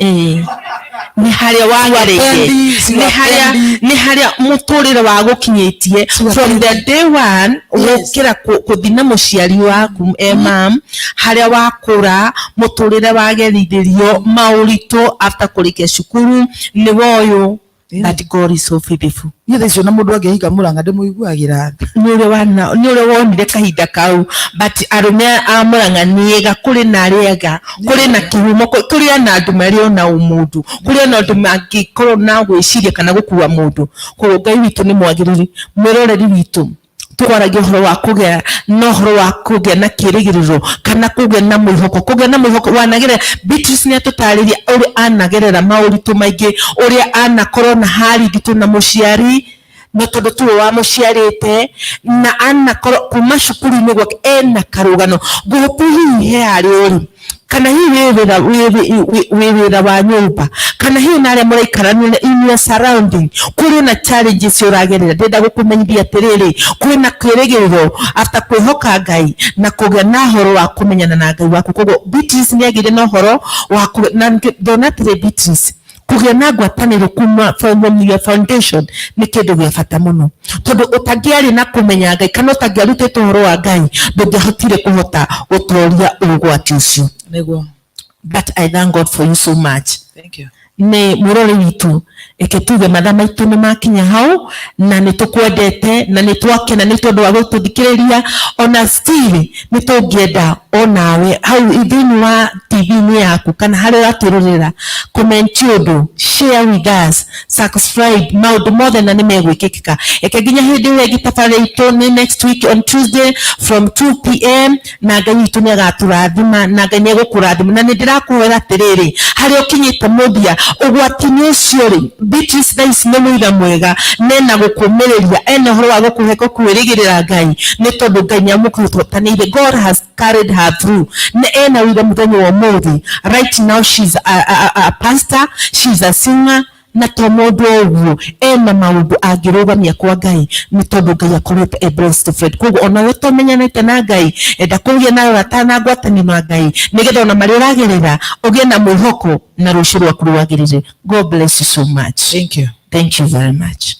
Nĩ harĩa wagereire. Siwapendi, Nĩ harĩa siwapendi. Nĩ harĩa mũtũrĩre wa gũkinyĩtie from the day one. Gũkĩra gũthiĩ na mũciari waku e mam, harĩa wakũra mũtũrĩre wagerithĩrio maũritũ after kũrĩkia cukuru nĩ woyũ, but God is so faithful. Niĩ thaa icio na mũndũ angĩhika Mũrang'a, ndĩmũiguagĩra tha. Nĩ ũrĩa wana, nĩ ũrĩa wonire kahinda kau, but arũme a Mũrang'a nĩ ega, kũrĩ na arĩa ega, kũrĩ na kĩhumo, kũrĩ na andũ marĩ ona ũmũndũ, kũrĩ na andũ mangĩkorwo na gwĩciria kana gũkua mũndũ. Koguo Ngai witũ nĩ mwagĩrĩru. Mwĩroreri witũ, twaragia ũhoro wa kũgĩa na ũhoro wa kũgĩa na kĩĩrĩgĩrĩro kana kũgĩa na mwĩhoko, kũgĩa na mwĩhoko wanagerera. Beatrice nĩ atũtarĩria ũrĩa anagerera maũritũ maingĩ, ũrĩa anakorwo na hari nditũ na mũciari, na tondũ tiwe wamũciarĩte, na anakorwo kuma cukuru-inĩ gwake ena karũgano. Ngũhũpu hihi he harĩa ũrĩ, kana hihi wĩ wĩra wa nyũmba, kana hihi na arĩa mũraikarania in your surrounding, kũrĩ na challenges ũragerera, ndĩrenda gũkũmenyithia atĩrĩrĩ, kwĩna kĩĩrĩgĩrĩro after kwĩhoka Ngai na kũgĩa na ũhoro wa kũmenyana na Ngai waku. Koguo Beatrice nĩ agĩire na ũhoro wa na ndona atĩrĩ, Beatrice, kũgĩa na ngwatanĩro kuma from your foundation nĩ kĩndũ gĩa bata mũno, tondũ ũtangĩarĩ na kũmenya Ngai kana ũtangĩarutĩte ũhoro wa Ngai, ndũngĩahotire kũhota gũtoria ũgwati ũcio. Nĩguo. But I thank God for you so much. Thank you. Nĩ mũrori witũ, reke tuge mathaa maitũ nĩ makinya hau, na nĩ tũkwendete na nĩ twakena nĩ tondũ wa gũtũthikĩrĩria. Ona still nĩ tũngĩenda onawe hau thĩinĩ wa TV-inĩ yaku kana harĩa ũratwĩrorera, comment ũndũ, share with us, subscribe, maũndũ mothe na nĩ megwĩkĩkĩka. Reke nginya hĩndĩ ĩrĩa ĩngĩ, tabarĩra itũ nĩ next week on Tuesday from 2 p.m., na Ngai witũ nĩ agatũrathima na Ngai nĩ egũkũrathima. Na nĩ ndĩrakũhoera atĩrĩrĩ, harĩa ũkinyĩte mũthia ũgwati-inĩ ũcio rĩ, Beatrice thaa ici nĩ mũira mwega nena gũkũmĩrĩria, ena ũhoro wa gũkũhe gũkwĩrĩgĩrĩra Ngai, nĩ tondũ Ngai nĩ amũkũhotanĩire. God has carried her through na ena wĩra mũthenya wa ũmũthĩ. Right now she's a pastor, she's a singer, na to mũndũ o ũguo, ena maũndũ angĩrũgamia kwa Ngai, nĩ tondũ Ngai akoretwo e best friend. Koguo onawe ũtomenyanĩte na Ngai, enda kũgĩa na ũrata na ngwatanĩro na Ngai, nĩgetha ona marĩa ũragerera ũgĩe na mwĩhoko na rũciũ rwaku rwagĩrĩre. God bless you so much. Thank you. Thank you very much.